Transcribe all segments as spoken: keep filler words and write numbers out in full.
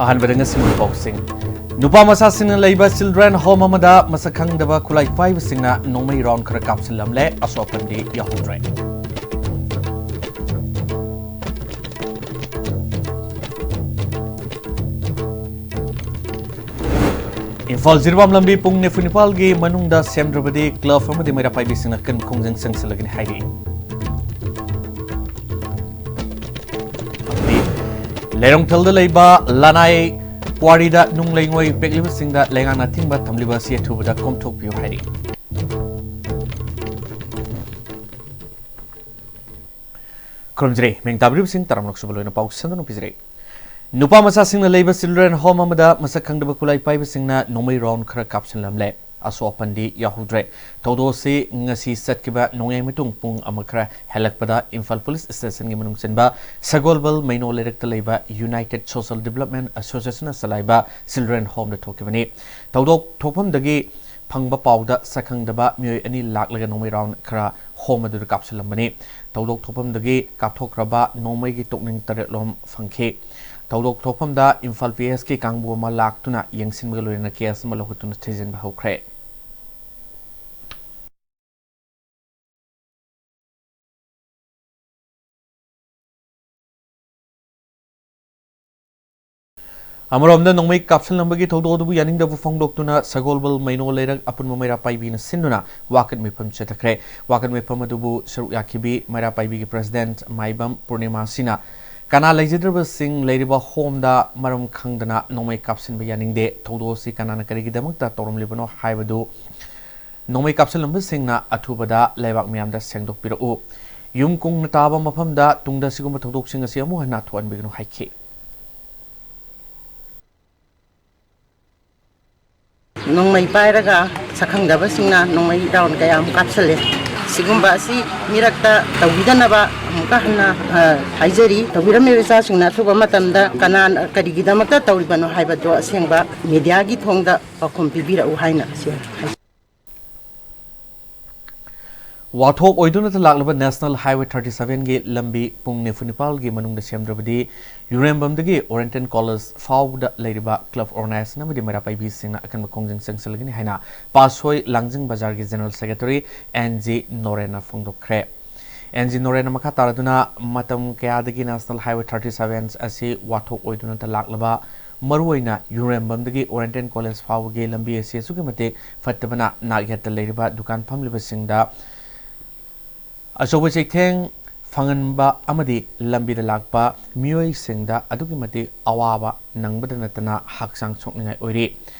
ꯑꯍꯥꯟꯕꯗ ꯉꯁꯤ ꯄꯥꯎꯁꯤꯡ꯫ ꯅꯨꯄꯥ ꯃꯆꯥꯁꯤꯡꯅ ꯂꯩꯕ ꯆꯤꯜꯗ꯭ꯔꯦꯟ ꯍꯣꯝ ꯑꯃꯗ ꯃꯁꯛ ꯈꯪꯗꯕ ꯈꯨꯠꯂꯥꯏ ꯄꯥꯏꯕꯁꯤꯡꯅ ꯅꯣꯡꯃꯩ ꯔꯥꯎꯟ ꯈꯔ ꯀꯥꯞꯁꯤꯜꯂꯝꯂꯦ꯫ ꯑꯁꯣꯛ ꯑꯄꯟꯗꯤ ꯌꯥꯎꯍꯧꯗ꯭ꯔꯦ꯫ ꯏꯝꯐꯥꯜ ꯖꯤꯔꯤꯕꯥꯝ ꯂꯝꯕꯤ ꯄꯨꯡ ꯅꯤꯐꯨ ꯅꯤꯄꯥꯜꯒꯤ ꯃꯅꯨꯡꯗ ꯁꯦꯝꯗ꯭ꯔꯕꯗꯤ ꯀ꯭ꯂꯕ ꯑꯃꯗꯤ ꯃꯩꯔꯥ ꯄꯥꯏꯕꯤꯁꯤꯡꯅ ꯀꯟꯕ ꯈꯣꯡꯖꯪ ꯆꯪꯁꯤꯜꯂꯒꯅꯤ ꯍꯥꯏꯔꯤ꯫ ꯑꯃꯗꯤ ꯂꯩꯔꯣꯡꯊꯦꯜꯗ ꯂꯩꯕ ꯂꯅꯥꯏ ꯀ꯭ꯋꯥꯔꯤꯗ ꯅꯨꯡ ꯂꯩꯉꯣꯏ ꯄꯦꯛꯂꯤꯕꯁꯤꯡꯗ ꯂꯩꯉꯥꯛꯅ ꯑꯊꯤꯡꯕ ꯊꯝꯂꯤꯕ ꯑꯁꯤ ꯑꯊꯨꯕꯗ ꯀꯣꯝꯊꯣꯛꯄꯤꯌꯨ ꯍꯥꯏꯔꯤ꯫ ꯈꯨꯔꯨꯝꯖꯔꯤ꯫ ꯃꯤꯡ ꯇꯥꯕꯤꯔꯤꯕꯁꯤꯡ ꯇꯔꯥꯃꯔꯛ ꯁꯨꯕ ꯂꯣꯏꯅ ꯄꯥꯎ ꯁꯟꯗꯣꯛꯅ ꯄꯤꯖꯔꯤ꯫ ꯅꯨꯄꯥ ꯃꯆꯥꯁꯤꯡꯅ ꯂꯩꯕ ꯆꯤꯜꯗ꯭ꯔꯦꯟ ꯍꯣꯝ ꯑꯃꯗ ꯃꯁꯛ ꯈꯪꯗꯕ ꯈꯨꯠꯂꯥꯏ ꯄꯥꯏꯕꯁꯤꯡꯅ ꯅꯣꯡꯃꯩ ꯔꯥꯎꯟ ꯈꯔ ꯀꯥꯞꯁꯤꯜꯂꯝꯂꯦ꯫ ꯑꯁꯣꯛ ꯑꯄꯟꯗꯤ ꯌꯥꯎꯍꯧꯗ꯭ꯔꯦ꯫ ꯊꯧꯗꯣꯛ ꯑꯁꯤ ꯉꯁꯤ ꯆꯠꯈꯤꯕ ꯅꯣꯡꯌꯥꯏ ꯃꯇꯨꯡ ꯄꯨꯡ ꯑꯃ ꯈꯔ ꯍꯦꯜꯂꯛꯄꯗ ꯏꯝꯐꯥꯜ ꯄꯨꯂꯤꯁ ꯁ꯭ꯇꯦꯁꯟꯒꯤ ꯃꯅꯨꯡ ꯆꯟꯕ ꯁꯒꯣꯜꯕꯜ ꯃꯩꯅꯣ ꯂꯩꯔꯛꯇ ꯂꯩꯕ ꯌꯨꯅꯥꯏꯇꯦꯗ ꯁꯣꯁꯦꯜ ꯗꯤꯕꯂꯞꯃꯦꯟ ꯑꯦꯁꯣꯁꯤꯌꯦꯁꯟꯅ ꯆꯂꯥꯏꯕ ꯆꯤꯜꯗ꯭ꯔꯦꯟ ꯍꯣꯝꯗ ꯊꯣꯛꯈꯤꯕꯅꯤ꯫ ꯊꯧꯗꯣꯛ ꯊꯣꯛꯐꯝꯗꯒꯤ ꯐꯪꯕ ꯄꯥꯎꯗ ꯁꯛꯈꯪꯗꯕ ꯃꯤꯑꯣꯏ ꯑꯅꯤ ꯂꯥꯛꯂꯒ ꯅꯣꯡꯃꯩ ꯔꯥꯎꯟ ꯈꯔ ꯍꯣꯝ ꯑꯗꯨꯗ ꯀꯥꯞꯁꯤꯜꯂꯝꯕꯅꯤ꯫ ꯊꯧꯗꯣꯛ ꯊꯣꯛꯐꯝꯗꯒꯤ ꯀꯥꯞꯊꯣꯛꯈ꯭ꯔꯕ ꯅꯣꯡꯃꯩꯒꯤ ꯇꯣꯛꯅꯤꯡ ꯇꯔꯦꯠꯂꯣꯝ ꯐꯪꯈꯤ꯫ ꯊꯧꯗꯣꯛ ꯊꯣꯛꯐꯝꯗ ꯏꯝꯐꯥꯜ ꯄꯤ ꯑꯦꯁꯀꯤ ꯀꯥꯡꯕꯨ ꯑꯃ ꯂꯥꯛꯇꯨꯅ ꯌꯦꯡꯁꯤꯟꯕꯒ ꯂꯣꯏꯅꯅ ꯀꯦꯁ ꯑꯃ ꯂꯧꯈꯠꯇꯨꯅ ꯊꯤꯖꯤꯟꯕ ꯍꯧꯈ꯭ꯔꯦ꯫ ꯑꯃꯔꯣꯝꯗ ꯅꯣꯡꯃꯩ ꯀꯥꯞꯁꯤꯜꯂꯝꯕꯒꯤ ꯊꯧꯗꯣꯛ ꯑꯗꯨꯕꯨ ꯌꯥꯅꯤꯡꯗꯕ ꯐꯣꯡꯗꯣꯛꯇꯨꯅ ꯁꯒꯣꯜꯕꯜ ꯃꯩꯅꯣ ꯂꯩꯔꯛ ꯑꯄꯨꯟꯕ ꯃꯩꯔꯥ ꯄꯥꯏꯕꯤꯅ ꯁꯤꯟꯗꯨꯅ ꯋꯥꯀꯠ ꯃꯤꯐꯝ ꯆꯠꯊꯈ꯭ꯔꯦ꯫ ꯋꯥꯀꯠ ꯃꯤꯐꯝ ꯑꯗꯨꯕꯨ ꯁꯔꯨꯛ ꯌꯥꯈꯤꯕꯤ ꯃꯩꯔꯥ ꯄꯥꯏꯕꯤꯒꯤ ꯄ꯭ꯔꯦꯁꯤꯗꯦꯟꯠ ꯃꯥꯏꯕꯝ ꯄꯨꯔꯅꯤꯃꯥꯁꯤꯅ ꯀꯅꯥ ꯂꯩꯖꯗ꯭ꯔꯕꯁꯤꯡ ꯂꯩꯔꯤꯕ ꯍꯣꯝꯗ ꯃꯔꯝ ꯈꯪꯗꯅ ꯅꯣꯡꯃꯩ ꯀꯥꯞꯁꯤꯟꯕ ꯌꯥꯅꯤꯡꯗꯦ꯫ ꯊꯧꯗꯣꯛ ꯑꯁꯤ ꯀꯅꯥꯅ ꯀꯔꯤꯒꯤꯗꯃꯛꯇ ꯇꯧꯔꯝꯂꯤꯕꯅꯣ ꯍꯥꯏꯕꯗꯨ ꯅꯣꯡꯃꯩ ꯀꯥꯞꯁꯤꯜꯂꯝꯕꯁꯤꯡꯅ ꯑꯊꯨꯕꯗ ꯂꯩꯕꯥꯛ ꯃꯤꯌꯥꯝꯗ ꯁꯦꯡꯗꯣꯛꯄꯤꯔꯛꯎ꯫ ꯌꯨꯝ ꯀꯨꯡꯅ ꯇꯥꯕ ꯃꯐꯝꯗ ꯇꯨꯡꯗ ꯁꯤꯒꯨꯝꯕ ꯊꯧꯗꯣꯛꯁꯤꯡ ꯑꯁꯤ ꯑꯃꯨꯛ ꯍꯟꯅ ꯊꯣꯛꯍꯟꯕꯤꯒꯅꯨ ꯍꯥꯏꯈꯤ꯫ ꯅꯣꯡꯃꯩ ꯄꯥꯏꯔꯒ ꯁꯛꯈꯪꯗꯕꯁꯤꯡꯅ ꯅꯣꯡꯃꯩ ꯔꯥꯎꯟ ꯀꯌꯥ ꯑꯃ ꯀꯥꯞꯁꯤꯜꯂꯦ꯫ ꯁꯤꯒꯨꯝꯕ ꯑꯁꯤ ꯃꯤꯔꯛꯇ ꯇꯧꯕꯤꯗꯅꯕ ꯑꯃꯨꯛꯀ ꯍꯟꯅ, ꯑ, ꯍꯥꯏꯖꯔꯤ꯫ ꯇꯧꯕꯤꯔꯝꯂꯤꯕ ꯏꯆꯥꯁꯤꯡꯅ ꯑꯊꯨꯕ ꯃꯇꯝꯗ ꯀꯅꯥꯅ ꯀꯔꯤꯒꯤꯗꯃꯛꯇ ꯇꯧꯔꯤꯕꯅꯣ ꯍꯥꯏꯕꯗꯣ ꯑꯁꯦꯡꯕ ꯃꯤꯗꯤꯌꯥꯒꯤ ꯊꯣꯡꯗ ꯄꯥꯎꯈꯨꯝ ꯄꯤꯕꯤꯔꯛꯎ ꯍꯥꯏꯅ ꯑꯁꯤ ꯍꯥꯏꯖꯔꯤ꯫ ꯋꯥꯊꯣꯛ ꯑꯣꯏꯗꯨꯅꯇ ꯂꯥꯛꯂꯕ National Highway thirty seven ꯒꯤ ꯂꯝꯕꯤ ꯄꯨꯡ ꯅꯤꯐꯨ ꯅꯤꯄꯥꯜꯒꯤ ꯃꯅꯨꯡꯗ ꯁꯦꯝꯗ꯭ꯔꯕꯗꯤ, ꯌꯨꯔꯦꯝꯕꯝꯗꯒꯤ Oriental College ꯐꯥꯎꯕꯗ ꯂꯩꯔꯤꯕ club organization ꯑꯃꯗꯤ ꯃꯩꯔꯥ ꯄꯥꯏꯕꯤꯁꯤꯡꯅ ꯑꯀꯟꯕ ꯈꯣꯡꯖꯪ ꯆꯪꯁꯤꯜꯂꯒꯅꯤ ꯍꯥꯏꯅ ꯄꯥꯠꯁꯣꯏ ꯂꯥꯡꯖꯤꯡ ꯕꯖꯥꯔꯒꯤ General Secretary ꯑꯦꯟ ꯖꯤ ꯅꯣꯔꯦꯟꯅ ꯐꯣꯡꯗꯣꯛꯈ꯭ꯔꯦ꯫ ꯑꯦꯟ ꯖꯤ ꯅꯣꯔꯦꯟꯅ ꯃꯈꯥ ꯇꯥꯔꯗꯨꯅ, ꯃꯇꯝ ꯀꯌꯥꯗꯒꯤ National Highway thirty seven ꯑꯁꯤ ꯋꯥꯊꯣꯛ ꯑꯣꯏꯗꯨꯅꯇ ꯂꯥꯛꯂꯕ, ꯃꯔꯨꯑꯣꯏꯅ ꯌꯨꯔꯦꯝꯕꯝꯗꯒꯤ Oriental College ꯐꯥꯎꯕꯒꯤ ꯂꯝꯕꯤ ꯑꯁꯤ ꯑꯁꯨꯛꯀꯤ ꯃꯇꯤꯛ ꯐꯠꯇꯕꯅ ꯅꯥꯛ ꯌꯦꯠꯇ ꯂꯩꯔꯤꯕ ꯗꯨꯀꯥꯟ ꯐꯝꯂꯤꯕꯁꯤꯡꯗ ꯑꯆꯧꯕ ꯆꯩꯊꯦꯡ ꯐꯪꯍꯟꯕ ꯑꯃꯗꯤ ꯂꯝꯕꯤꯗ ꯂꯥꯛꯄ ꯃꯤꯑꯣꯏꯁꯤꯡꯗ ꯑꯗꯨꯛꯀꯤ ꯃꯇꯤꯛ ꯑꯋꯥꯕ ꯅꯪꯕꯗ ꯅꯠꯇꯅ ꯍꯛꯆꯥꯡ ꯁꯣꯛꯅꯤꯡꯉꯥꯏ ꯑꯣꯏꯔꯤ꯫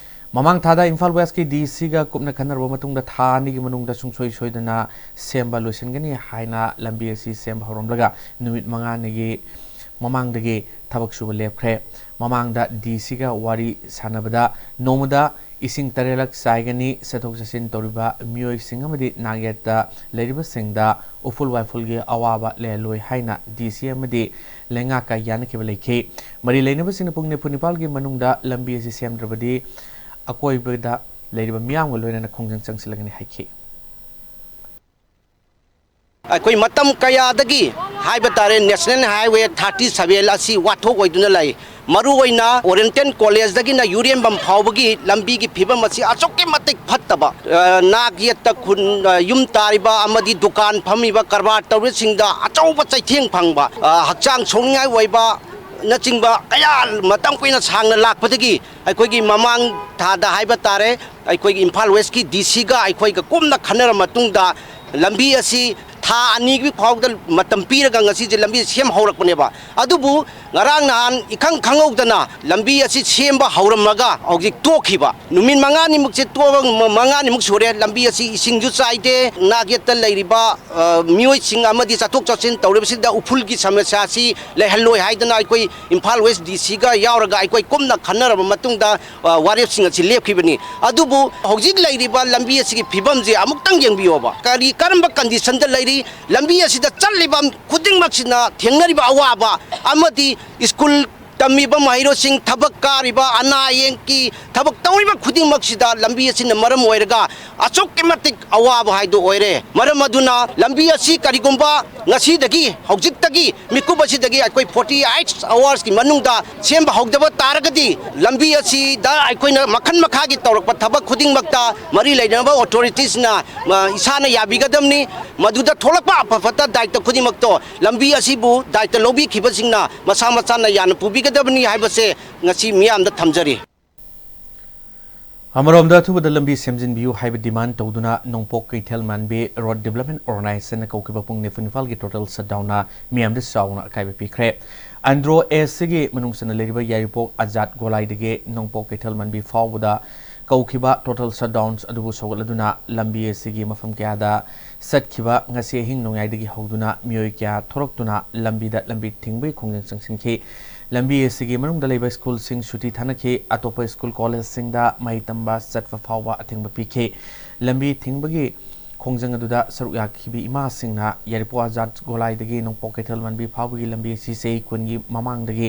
ꯃꯃꯥꯡ ꯊꯥꯗ ꯏꯝꯐꯥꯜ ꯋꯦꯁꯀꯤ ꯗꯤ ꯁꯤꯒ ꯀꯨꯞꯅ ꯈꯟꯅꯔꯕ ꯃꯇꯨꯡꯗ, ꯊꯥ ꯑꯅꯤꯒꯤ ꯃꯅꯨꯡꯗ ꯁꯨꯡꯁꯣꯏ ꯁꯣꯏꯗꯅ ꯁꯦꯝꯕ ꯂꯣꯏꯁꯤꯟꯒꯅꯤ ꯍꯥꯏꯅ ꯂꯝꯕꯤ ꯑꯁꯤ ꯁꯦꯝꯕ ꯍꯧꯔꯝꯂꯒ, ꯅꯨꯃꯤꯠ ꯃꯉꯥꯅꯤꯒꯤ ꯃꯃꯥꯡꯗꯒꯤ ꯊꯕꯛ ꯁꯨꯕ ꯂꯦꯞꯈ꯭ꯔꯦ꯫ ꯃꯃꯥꯡꯗ ꯗꯤ ꯁꯤꯒ ꯋꯥꯔꯤ ꯁꯥꯟꯅꯕꯗ, ꯅꯣꯡꯃꯗ ꯏꯁꯤꯡ ꯇꯔꯦꯠꯂꯛ ꯆꯥꯏꯒꯅꯤ, ꯆꯠꯊꯣꯛ ꯆꯠꯁꯤꯟ ꯇꯧꯔꯤꯕ ꯃꯤꯑꯣꯏꯁꯤꯡ ꯑꯃꯗꯤ ꯅꯥꯛꯌꯦꯠꯇ ꯂꯩꯔꯤꯕꯁꯤꯡꯗ ꯎꯐꯨꯜ ꯋꯥꯏꯐꯨꯜꯒꯤ ꯑꯋꯥꯕ ꯂꯩꯍꯜꯂꯣꯏ ꯍꯥꯏꯅ ꯗꯤ ꯁꯤ ꯑꯃꯗꯤ ꯂꯩꯉꯥꯛꯀ ꯌꯥꯅꯈꯤꯕ ꯂꯩꯈꯤ꯫ ꯃꯔꯤ ꯂꯩꯅꯕꯁꯤꯡꯅ ꯄꯨꯡ ꯅꯤꯐꯨ ꯅꯤꯄꯥꯜꯒꯤ ꯃꯅꯨꯡꯗ ꯂꯝꯕꯤ ꯑꯁꯤ ꯁꯦꯝꯗ꯭ꯔꯕꯗꯤ, ꯑꯀꯣꯏꯕꯗ ꯂꯩꯔꯤꯕ ꯃꯤꯌꯥꯝꯒ ꯂꯣꯏꯅꯅ ꯈꯣꯡꯖꯪ ꯆꯪꯁꯤꯜꯂꯒꯅꯤ ꯍꯥꯏꯈꯤ꯫ ꯑꯩꯈꯣꯏ ꯃꯇꯝ ꯀꯌꯥꯗꯒꯤ ꯍꯥꯏꯕ ꯇꯥꯔꯦ, National Highway thirty seven ꯑꯁꯤ ꯋꯥꯊꯣꯛ ꯑꯣꯏꯗꯨꯅ ꯂꯩ꯫ ꯃꯔꯨꯑꯣꯏꯅ Oriental Collegeꯗꯒꯤꯅ ꯌꯨꯔꯦꯝꯕꯝ ꯐꯥꯎꯕꯒꯤ ꯂꯝꯕꯤꯒꯤ ꯐꯤꯕꯝ ꯑꯁꯤ ꯑꯁꯨꯛꯀꯤ ꯃꯇꯤꯛ ꯐꯠꯇꯕ, ꯑ, ꯅꯥꯛ ꯌꯦꯠꯇ ꯈꯨꯟ, ꯑ, ꯌꯨꯝ ꯇꯥꯔꯤꯕ ꯑꯃꯗꯤ ꯗꯨꯀꯥꯟ ꯐꯝꯃꯤꯕ ꯀꯔꯕꯥꯔ ꯇꯧꯔꯤꯕꯁꯤꯡꯗ ꯑꯆꯧꯕ ꯆꯩꯊꯦꯡ ꯐꯪꯕ, ꯑ, ꯍꯛꯆꯥꯡ ꯁꯣꯛꯅꯤꯡꯉꯥꯏ ꯑꯣꯏꯕ ꯅꯆꯤꯡꯕ ꯀꯌꯥ ꯃꯇꯝ ꯀꯨꯏꯅ ꯁꯥꯡꯅ ꯂꯥꯛꯄꯗꯒꯤ, ꯑꯩꯈꯣꯏꯒꯤ ꯃꯃꯥꯡ ꯊꯥꯗ ꯍꯥꯏꯕ ꯇꯥꯔꯦ, ꯑꯩꯈꯣꯏꯒꯤ ꯏꯝꯐꯥꯜ ꯋꯦꯁꯀꯤ ꯗꯤ ꯁꯤꯒ ꯑꯩꯈꯣꯏꯒ ꯀꯨꯞꯅ ꯈꯟꯅꯔ ꯃꯇꯨꯡꯗ, ꯂꯝꯕꯤ ꯑꯁꯤ ꯊꯥ ꯑꯅꯤꯒꯤ ꯐꯥꯎꯗ ꯃꯇꯝ ꯄꯤꯔꯒ ꯉꯁꯤꯁꯦ ꯂꯝꯕꯤ ꯁꯦꯝ ꯍꯧꯔꯛꯄꯅꯦꯕ꯫ ꯑꯗꯨꯕꯨ ꯉꯔꯥꯡ ꯅꯍꯥꯟ ꯏꯈꯪ ꯈꯪꯍꯧꯗꯅ ꯂꯝꯕꯤ ꯑꯁꯤ ꯁꯦꯝꯕ ꯍꯧꯔꯝꯃꯒ ꯍꯧꯖꯤꯛ ꯇꯣꯛꯈꯤꯕ꯫ ꯅꯨꯃꯤꯠ ꯃꯉꯥꯅꯤꯃꯨꯛꯁꯦ ꯇꯣꯛꯑꯒ, ꯃ-, ꯃꯉꯥꯅꯤꯃꯨꯛ ꯁꯨꯔꯦ, ꯂꯝꯕꯤ ꯑꯁꯤ ꯏꯁꯤꯡꯁꯨ ꯆꯥꯏꯗꯦ, ꯅꯥꯛ ꯌꯦꯠꯇ ꯂꯩꯔꯤꯕ, ꯑ, ꯃꯤꯑꯣꯏꯁꯤꯡ ꯑꯃꯗꯤ ꯆꯠꯊꯣꯛ ꯆꯠꯁꯤꯟ ꯇꯧꯔꯤꯕꯁꯤꯗ ꯎꯐꯨꯜꯒꯤ ꯁꯃꯁ꯭ꯌꯥ ꯑꯁꯤ ꯂꯩꯍꯜꯂꯣꯏ ꯍꯥꯏꯗꯅ ꯑꯩꯈꯣꯏ ꯏꯝꯐꯥꯜ ꯋꯦꯁ ꯗꯤ ꯁꯤꯒ ꯌꯥꯎꯔꯒ ꯑꯩꯈꯣꯏ ꯀꯨꯞꯅ ꯈꯟꯅꯔꯕ ꯃꯇꯨꯡꯗ, ꯑ, ꯋꯥꯔꯦꯞꯁꯤꯡ ꯑꯁꯤ ꯂꯦꯞꯈꯤꯕꯅꯤ꯫ ꯑꯗꯨꯕꯨ ꯍꯧꯖꯤꯛ ꯂꯩꯔꯤꯕ ꯂꯝꯕꯤ ꯑꯁꯤꯒꯤ ꯐꯤꯕꯝꯁꯤ ꯑꯃꯨꯛꯇꯪ ꯌꯦꯡꯕꯤꯌꯣꯕ꯫ ꯀꯔꯤ, ꯀꯔꯝꯕ conditionꯗ ꯂꯩꯔꯤ? ꯂꯝꯕꯤ ꯑꯁꯤꯗ ꯆꯠꯂꯤꯕ ꯈꯨꯗꯤꯡꯃꯛꯁꯤꯅ ꯊꯦꯡꯅꯔꯤꯕ ꯑꯋꯥꯕ ꯑꯃꯗꯤ ꯁ꯭ꯀꯨꯜ ꯇꯝꯃꯤꯕ ꯃꯍꯩꯔꯣꯏꯁꯤꯡ, ꯊꯕꯛ ꯀꯥꯔꯤꯕ, ꯑꯅꯥ ꯑꯌꯦꯛꯀꯤ ꯊꯕꯛ ꯇꯧꯔꯤꯕ ꯈꯨꯗꯤꯡꯃꯛꯁꯤꯗ ꯂꯝꯕꯤ ꯑꯁꯤꯅ ꯃꯔꯝ ꯑꯣꯏꯔꯒ ꯑꯁꯨꯛꯀꯤ ꯃꯇꯤꯛ ꯑꯋꯥꯕ ꯍꯥꯏꯗꯨ ꯑꯣꯏꯔꯦ꯫ ꯃꯔꯝ ꯑꯗꯨꯅ ꯂꯝꯕꯤ ꯑꯁꯤ ꯀꯔꯤꯒꯨꯝꯕ ꯉꯁꯤꯗꯒꯤ, ꯍꯧꯖꯤꯛꯇꯒꯤ, ꯃꯤꯀꯨꯞ ꯑꯁꯤꯗꯒꯤ ꯑꯩꯈꯣꯏ forty eight hoursꯀꯤ ꯃꯅꯨꯡꯗ ꯁꯦꯝꯕ ꯍꯧꯗꯕ ꯇꯥꯔꯒꯗꯤ, ꯂꯝꯕꯤ ꯑꯁꯤꯗ ꯑꯩꯈꯣꯏꯅ ꯃꯈꯜ ꯃꯈꯥꯒꯤ ꯇꯧꯔꯛꯄ ꯊꯕꯛ ꯈꯨꯗꯤꯡꯃꯛꯇ ꯃꯔꯤ ꯂꯩꯅꯕ authoritiesꯅ, ꯑ, ꯏꯁꯥꯅ ꯌꯥꯕꯤꯒꯗꯕꯅꯤ꯫ ꯃꯗꯨꯗ ꯊꯣꯛꯂꯛꯄ ꯑꯐ ꯐꯠꯇ ꯗꯥꯏꯇ ꯈꯨꯗꯤꯡꯃꯛꯇꯣ ꯂꯝꯕꯤ ꯑꯁꯤꯕꯨ ꯗꯥꯏꯇ ꯂꯧꯕꯤꯈꯤꯕꯁꯤꯡꯅ ꯃꯁꯥ ꯃꯁꯥꯅ ꯌꯥꯅ ꯄꯨꯕꯤꯒꯗꯕꯅꯤ ꯍꯥꯏꯕꯁꯦ ꯉꯁꯤ ꯃꯤꯌꯥꯝꯗ ꯊꯝꯖꯔꯤ꯫ ꯑꯃꯔꯣꯝꯗ, ꯑꯊꯨꯕꯗ ꯂꯝꯕꯤ ꯁꯦꯝꯖꯤꯟꯕꯤꯌꯨ ꯍꯥꯏꯕ demand ꯇꯧꯗꯨꯅ ꯅꯣꯡꯄꯣꯛ ꯀꯩꯊꯦꯜ ꯃꯥꯟꯕꯤ Road Development Organisationꯅ ꯀꯧꯈꯤꯕ ꯄꯨꯡ ꯅꯤꯐꯨ ꯅꯤꯄꯥꯜꯒꯤ total shutdownꯅ ꯃꯤꯌꯥꯝꯗ ꯆꯥꯎꯅ ꯑꯀꯥꯏꯕ ꯄꯤꯈ꯭ꯔꯦ꯫ ꯑꯟꯗ꯭ꯔꯣ ꯑꯦꯁ ꯁꯤꯒꯤ ꯃꯅꯨꯡ ꯆꯟꯅ ꯂꯩꯔꯤꯕ ꯌꯥꯏꯔꯤꯄꯣꯛ ꯑꯖꯥꯗ ꯒꯣꯂꯥꯏꯗꯒꯤ ꯅꯣꯡꯄꯣꯛ ꯀꯩꯊꯦꯜ ꯃꯥꯟꯕꯤ ꯐꯥꯎꯕꯗ ꯀꯧꯈꯤꯕ total shutdowns ꯑꯗꯨꯕꯨ ꯁꯧꯒꯠꯂꯗꯨꯅ ꯂꯝꯕꯤ ꯑꯁꯤꯒꯤ ꯃꯐꯝ ꯀꯌꯥꯗ ꯆꯠꯈꯤꯕ ꯉꯁꯤ ꯑꯍꯤꯡ ꯅꯣꯡꯌꯥꯏꯗꯒꯤ ꯍꯧꯗꯨꯅ ꯃꯤꯑꯣꯏ ꯀꯌꯥ ꯊꯣꯔꯛꯇꯨꯅ ꯂꯝꯕꯤꯗ ꯂꯝꯕꯤ ꯊꯤꯡꯕꯒꯤ ꯈꯣꯡꯖꯪ ꯆꯪꯁꯤꯟꯈꯤ꯫ ꯂꯝꯕꯤ ꯑꯁꯤꯒꯤ ꯃꯅꯨꯡꯗ ꯂꯩꯕ ꯁ꯭ꯀꯨꯜꯁꯤꯡ ꯁꯨꯇꯤ ꯊꯥꯅꯈꯤ꯫ ꯑꯇꯣꯞꯄ ꯁ꯭ꯀꯨꯜ ꯀꯣꯂꯦꯖꯁꯤꯡꯗ ꯃꯍꯩ ꯇꯝꯕ ꯆꯠꯄ ꯐꯥꯎꯕ ꯑꯊꯤꯡꯕ ꯄꯤꯈꯤ꯫ ꯂꯝꯕꯤ ꯊꯤꯡꯕꯒꯤ ꯈꯣꯡꯖꯪ ꯑꯗꯨꯗ ꯁꯔꯨꯛ ꯌꯥꯈꯤꯕ ꯏꯃꯥꯁꯤꯡꯅ ꯌꯥꯏꯔꯤꯄꯣꯛ ꯑꯖꯥꯗ ꯒꯣꯂꯥꯏꯗꯒꯤ ꯅꯣꯡꯄꯣꯛ ꯀꯩꯊꯦꯜ ꯃꯥꯟꯕꯤ ꯐꯥꯎꯕꯒꯤ ꯂꯝꯕꯤ ꯑꯁꯤ ꯆꯍꯤ ꯀꯨꯟꯒꯤ ꯃꯃꯥꯡꯗꯒꯤ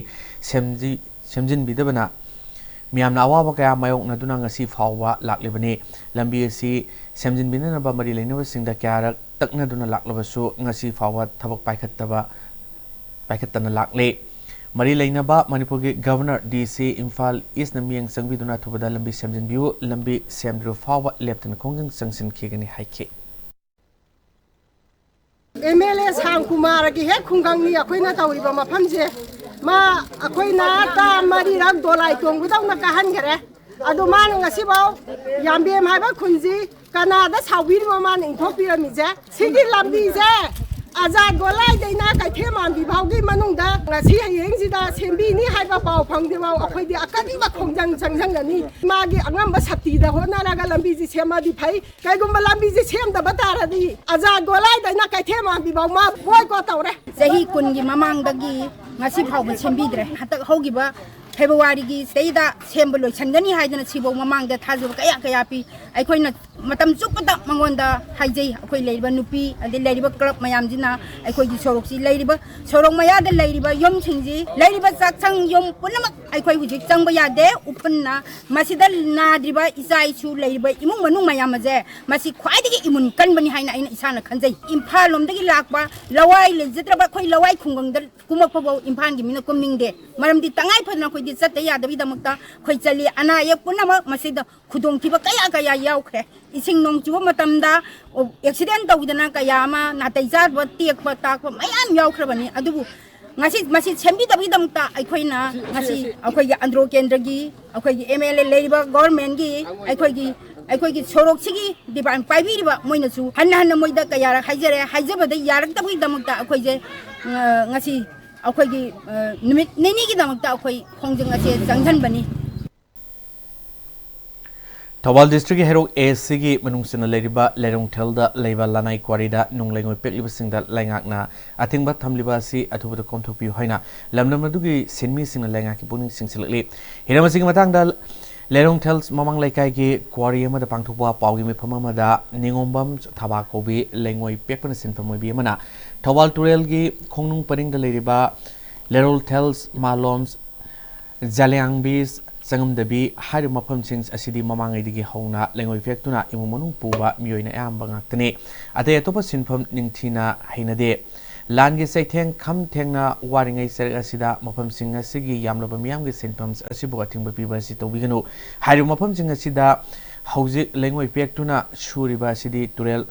ꯁꯦꯝꯖꯤ-, ꯁꯦꯝꯖꯤꯟꯕꯤꯗꯕꯅ ꯃꯤꯌꯥꯝꯅ ꯑꯋꯥꯕ ꯀꯌꯥ ꯃꯥꯌꯣꯛꯅꯗꯨꯅ ꯉꯁꯤ ꯐꯥꯎꯕ ꯂꯥꯛꯂꯤꯕꯅꯤ꯫ ꯂꯝꯕꯤ ꯑꯁꯤ ꯁꯦꯝꯖꯤꯟꯕꯤꯅꯅꯕ ꯃꯔꯤ ꯂꯩꯅꯕꯁꯤꯡꯗ ꯀꯌꯥꯔꯛ ꯇꯛꯅꯗꯨꯅ ꯂꯥꯛꯂꯕꯁꯨ ꯉꯁꯤ ꯐꯥꯎꯕ ꯊꯕꯛ ꯄꯥꯏꯈꯠꯇꯕ, ꯄꯥꯏꯈꯠꯇꯅ ꯂꯥꯛꯂꯤ꯫ ꯃꯔꯤ ꯂꯩꯅꯕ ꯃꯅꯤꯄꯨꯔꯒꯤ ꯒꯚꯔꯅꯔ ꯗꯤ ꯁꯤ ꯏꯝꯐꯥꯜ ꯏꯁꯅ ꯃꯤꯠꯌꯦꯡ ꯆꯪꯕꯤꯗꯨꯅ ꯑꯊꯨꯕꯗ ꯂꯝꯕꯤ ꯁꯦꯝꯖꯤꯟꯕꯤꯌꯨ, ꯂꯝꯕꯤ ꯁꯦꯝꯗ꯭ꯔꯤꯕ ꯐꯥꯎꯕ ꯂꯦꯞꯇꯅ ꯈꯣꯡꯖꯪ ꯆꯪꯁꯤꯟꯈꯤꯒꯅꯤ ꯍꯥꯏꯈꯤ꯫ ꯑꯦꯝ ꯑꯦꯜ ꯑꯦ ꯁꯥꯝꯀꯨꯃꯥꯔꯒꯤ ꯍꯦꯛ ꯈꯨꯡꯒꯪꯅꯤ ꯑꯩꯈꯣꯏꯅ ꯇꯧꯔꯤꯕ ꯃꯐꯝꯁꯦ꯫ ꯃꯥ ꯑꯩꯈꯣꯏꯅ ꯇꯥ ꯃꯔꯤꯔꯛ ꯗꯣꯂꯥꯏ ꯇꯣꯡꯕꯗꯧꯅ ꯀꯥꯍꯟꯈꯔꯦ꯫ ꯑꯗꯣ ꯃꯥꯅ ꯉꯁꯤꯐꯥꯎ ꯌꯥꯝꯕꯦꯝ ꯍꯥꯏꯕ ꯈꯨꯟꯁꯤ ꯀꯅꯥꯗ ꯁꯥꯎꯕꯤꯔꯤꯕ ꯃꯥꯅ ꯏꯟꯊꯣꯛꯄꯤꯔꯝꯃꯤꯁꯦ? ꯁꯤꯒꯤ ꯂꯝꯕꯤꯁꯦ ꯑꯖꯥꯗ ꯒꯣꯂꯥꯏꯗꯩꯅ ꯀꯩꯊꯦꯜ ꯃꯥꯟꯕꯤ ꯐꯥꯎꯒꯤ ꯃꯅꯨꯡꯗ ꯉꯁꯤ ꯍꯌꯦꯡꯁꯤꯗ ꯁꯦꯝꯕꯤꯅꯤ ꯍꯥꯏꯕ ꯄꯥꯎ ꯐꯪꯗ꯭ꯔꯤꯐꯥꯎ ꯑꯩꯈꯣꯏꯗꯤ ꯑꯀꯟꯕ ꯈꯣꯡꯖꯪ ꯆꯪꯁꯤꯟꯒꯅꯤ꯫ ꯃꯥꯒꯤ ꯑꯉꯝꯕ ꯁꯛꯇꯤꯗ ꯍꯣꯠꯅꯔꯒ ꯂꯝꯕꯤꯁꯤ ꯁꯦꯝꯃꯗꯤ ꯐꯩ꯫ ꯀꯩꯒꯨꯝꯕ ꯂꯝꯕꯤꯁꯤ ꯁꯦꯝꯗꯕ ꯇꯥꯔꯗꯤ ꯑꯖꯥꯗ ꯒꯣꯂꯥꯏꯗꯩꯅ ꯀꯩꯊꯦꯜ ꯃꯥꯟꯕꯤ ꯐꯥꯎ ꯃꯥ ꯕꯣꯏꯀꯣꯠ ꯇꯧꯔꯦ꯫ ꯆꯍꯤ ꯀꯨꯟꯒꯤ ꯃꯃꯥꯡꯗꯒꯤ ꯉꯁꯤ ꯐꯥꯎꯕ ꯁꯦꯝꯕꯤꯗ꯭ꯔꯦ꯫ ꯍꯟꯗꯛ ꯍꯧꯈꯤꯕ ꯐꯦꯕ꯭ꯔꯨꯋꯥꯔꯤꯒꯤ ꯁꯤꯗꯩꯗ ꯁꯦꯝꯕ ꯂꯣꯏꯁꯤꯟꯒꯅꯤ ꯍꯥꯏꯗꯅ ꯁꯤꯐꯧ ꯃꯃꯥꯡꯗ ꯊꯥꯖꯕ ꯀꯌꯥ ꯀꯌꯥ ꯄꯤ꯫ ꯑꯩꯈꯣꯏꯅ ꯃꯇꯝ ꯆꯨꯞꯄꯗ ꯃꯉꯣꯟꯗ ꯍꯥꯏꯖꯩ꯫ ꯑꯩꯈꯣꯏ ꯂꯩꯔꯤꯕ ꯅꯨꯄꯤ ꯑꯗꯩ ꯂꯩꯔꯤꯕ ꯀ꯭ꯂꯕ ꯃꯌꯥꯝꯁꯤꯅ ꯑꯩꯈꯣꯏꯒꯤ ꯁꯣꯔꯣꯛꯁꯤ, ꯂꯩꯔꯤꯕ ꯁꯣꯔꯣꯛ ꯃꯌꯥꯗ ꯂꯩꯔꯤꯕ ꯌꯨꯝꯁꯤꯡꯁꯤ, ꯂꯩꯔꯤꯕ ꯆꯥꯛꯁꯪ ꯌꯨꯝ ꯄꯨꯝꯅꯃꯛ ꯑꯩꯈꯣꯏ ꯍꯧꯖꯤꯛ ꯆꯪꯕ ꯌꯥꯗꯦ꯫ ꯎꯐꯨꯟꯅ ꯃꯁꯤꯗ ꯅꯥꯗ꯭ꯔꯤꯕ ꯏꯆꯥ ꯏꯁꯨ ꯂꯩꯔꯤꯕ ꯏꯃꯨꯡ ꯃꯅꯨꯡ ꯃꯌꯥꯝ ꯑꯁꯦ, ꯃꯁꯤ ꯈ꯭ꯋꯥꯏꯗꯒꯤ ꯏꯃꯨꯟ ꯀꯟꯕꯅꯤ ꯍꯥꯏꯅ ꯑꯩꯅ ꯏꯁꯥꯅ ꯈꯟꯖꯩ꯫ ꯏꯝꯐꯥꯜ ꯂꯣꯝꯗꯒꯤ ꯂꯥꯛꯄ ꯂꯋꯥꯏ ꯂꯩꯖꯗ꯭ꯔꯕ ꯑꯩꯈꯣꯏ ꯂꯋꯥꯏ ꯈꯨꯡꯒꯪꯗ ꯀꯨꯝꯃꯛꯄꯐꯥꯎ ꯏꯝꯐꯥꯜꯒꯤ ꯃꯤꯅ ꯀꯨꯝꯅꯤꯡꯗꯦ꯫ ꯃꯔꯝꯗꯤ ꯇꯉꯥꯏ ꯐꯗꯅ ꯑꯩꯈꯣꯏꯗꯤ ꯆꯠꯇ ꯌꯥꯗꯕꯒꯤꯗꯃꯛꯇ ꯑꯩꯈꯣꯏ ꯆꯠꯂꯤ꯫ ꯑꯅꯥ ꯑꯌꯦꯛ ꯄꯨꯝꯅꯃꯛ ꯃꯁꯤꯗ ꯈꯨꯗꯣꯡꯊꯤꯕ ꯀꯌꯥ ꯀꯌꯥ ꯌꯥꯎꯈ꯭ꯔꯦ꯫ ꯏꯁꯤꯡ ꯅꯣꯡ ꯆꯨꯕ ꯃꯇꯝꯗ, ꯑꯣ, ꯑꯦꯛꯁꯤꯗꯦꯟ ꯇꯧꯗꯅ ꯀꯌꯥ ꯑꯃ ꯅꯥꯇꯩ ꯆꯥꯗꯕ, ꯇꯦꯛꯄ ꯇꯥꯛꯄ ꯃꯌꯥꯝ ꯌꯥꯎꯈ꯭ꯔꯕꯅꯤ꯫ ꯑꯗꯨꯕꯨ ꯉꯁꯤ ꯃꯁꯤ ꯁꯦꯝꯕꯤꯗꯕꯒꯤꯗꯃꯛꯇ ꯑꯩꯈꯣꯏꯅ ꯉꯁꯤ ꯑꯩꯈꯣꯏꯒꯤ ꯑꯟꯗ꯭ꯔꯣ ꯀꯦꯟꯗ꯭ꯔꯒꯤ, ꯑꯩꯈꯣꯏꯒꯤ ꯑꯦꯝ ꯑꯦꯜ ꯑꯦ ꯂꯩꯔꯤꯕ ꯒꯣꯔꯃꯦꯟꯒꯤ, ꯑꯩꯈꯣꯏꯒꯤ, ꯑꯩꯈꯣꯏꯒꯤ ꯁꯣꯔꯣꯛꯁꯤꯒꯤ ꯗꯤꯄꯥꯔꯠꯃꯦꯟ ꯄꯥꯏꯕꯤꯔꯤꯕ ꯃꯣꯏꯅꯁꯨ ꯍꯟꯅ ꯍꯟꯅ ꯃꯣꯏꯗ ꯀꯌꯥꯔꯛ ꯍꯥꯏꯖꯔꯦ꯫ ꯍꯥꯏꯖꯕꯗ ꯌꯥꯔꯛꯇꯕꯒꯤꯗꯃꯛꯇ ꯑꯩꯈꯣꯏꯁꯦ, ꯑ, ꯉꯁꯤ ꯑꯩꯈꯣꯏꯒꯤ, ꯑ, ꯅꯨꯃꯤꯠ ꯅꯤꯅꯤꯒꯤꯗꯃꯛꯇ ꯑꯩꯈꯣꯏ ꯈꯣꯡꯖꯪ ꯑꯁꯦ ꯆꯪꯁꯤꯟꯕꯅꯤ꯫ ꯊꯧꯕꯥꯜ ꯗꯤꯁꯇ꯭ꯔꯤꯛꯀꯤ ꯍꯩꯔꯣꯛ ꯑꯦ ꯁꯤꯒꯤ ꯃꯅꯨꯡ ꯆꯟꯅ ꯂꯩꯔꯤꯕ ꯂꯩꯔꯣꯡꯊꯦꯜꯗ ꯂꯩꯕ ꯂꯅꯥꯏ ꯀ꯭ꯋꯥꯔꯤꯗ ꯅꯨꯡ ꯂꯩꯉꯣꯏ ꯄꯦꯛꯂꯤꯕꯁꯤꯡꯗ ꯂꯩꯉꯥꯛꯅ ꯑꯊꯤꯡꯕ ꯊꯝꯂꯤꯕ ꯑꯁꯤ ꯑꯊꯨꯕꯗ ꯀꯣꯝꯊꯣꯛꯄꯤꯌꯨ ꯍꯥꯏꯅ ꯂꯝꯗꯝ ꯑꯗꯨꯒꯤ ꯁꯤꯟꯃꯤꯁꯤꯡꯅ ꯂꯩꯉꯥꯛꯀꯤ ꯄꯨꯛꯅꯤꯡ ꯆꯤꯡꯁꯤꯜꯂꯛꯂꯤ꯫ ꯍꯤꯔꯝ ꯑꯁꯤꯒꯤ ꯃꯇꯥꯡꯗ ꯂꯩꯔꯣꯡꯊꯦꯜ ꯃꯃꯥꯡ ꯂꯩꯀꯥꯏꯒꯤ ꯀ꯭ꯋꯥꯔꯤ ꯑꯃꯗ ꯄꯥꯡꯊꯣꯛꯄ ꯄꯥꯎꯒꯤ ꯃꯤꯐꯝ ꯑꯃꯗ ꯅꯤꯉꯣꯝꯕꯝ ꯊꯕꯥ ꯀꯧꯕꯤ ꯂꯩꯉꯣꯏ ꯄꯦꯛꯄꯅ ꯁꯤꯟꯐꯝ ꯑꯣꯏꯕꯤ ꯑꯃꯅ ꯊꯧꯕꯥꯜ ꯇꯨꯔꯦꯜꯒꯤ ꯈꯣꯡꯅꯨꯡ ꯄꯔꯤꯡꯗ ꯂꯩꯔꯤꯕ ꯂꯦꯔꯣꯜꯊꯦꯜꯁ, ꯃꯥꯂꯣꯝꯁ, ꯖꯂꯤꯌꯥꯡꯕꯤꯁ, ꯆꯪꯉꯝꯗꯕꯤ ꯍꯥꯏꯔꯤꯕ ꯃꯐꯝꯁꯤꯡ ꯑꯁꯤꯗꯤ ꯃꯃꯥꯡꯉꯩꯗꯒꯤ ꯍꯧꯅ ꯂꯩꯉꯣꯏ ꯄꯦꯛꯇꯨꯅ ꯏꯃꯨꯡ ꯃꯅꯨꯡ ꯄꯨꯕ ꯃꯤꯑꯣꯏꯅ ꯑꯌꯥꯝꯕ ꯉꯥꯛꯇꯅꯤ꯫ ꯑꯇꯩ ꯑꯇꯣꯞꯄ ꯁꯤꯟꯐꯝ ꯅꯤꯡꯊꯤꯅ ꯍꯩꯅꯗꯦ꯫ ꯂꯥꯟꯒꯤ ꯆꯩꯊꯦꯡ ꯈꯝ ꯊꯦꯡꯅ ꯋꯥꯔꯤꯉꯩ ꯆꯩꯔꯛ ꯑꯁꯤꯗ ꯃꯐꯝꯁꯤꯡ ꯑꯁꯤꯒꯤ ꯌꯥꯝꯂꯕ ꯃꯤꯌꯥꯝꯒꯤ ꯁꯤꯟꯐꯝ ꯑꯁꯤꯕꯨ ꯑꯊꯤꯡꯕ ꯄꯤꯕ ꯑꯁꯤ ꯇꯧꯕꯤꯒꯅꯨ꯫ ꯍꯥꯏꯔꯤꯕ ꯃꯐꯝꯁꯤꯡ ꯑꯁꯤꯗ ꯍꯧꯖꯤꯛ ꯂꯩꯉꯣꯏ ꯄꯦꯛꯇꯨꯅ ꯁꯨꯔꯤꯕ ꯑꯁꯤꯗꯤ ꯇꯨꯔꯦꯜ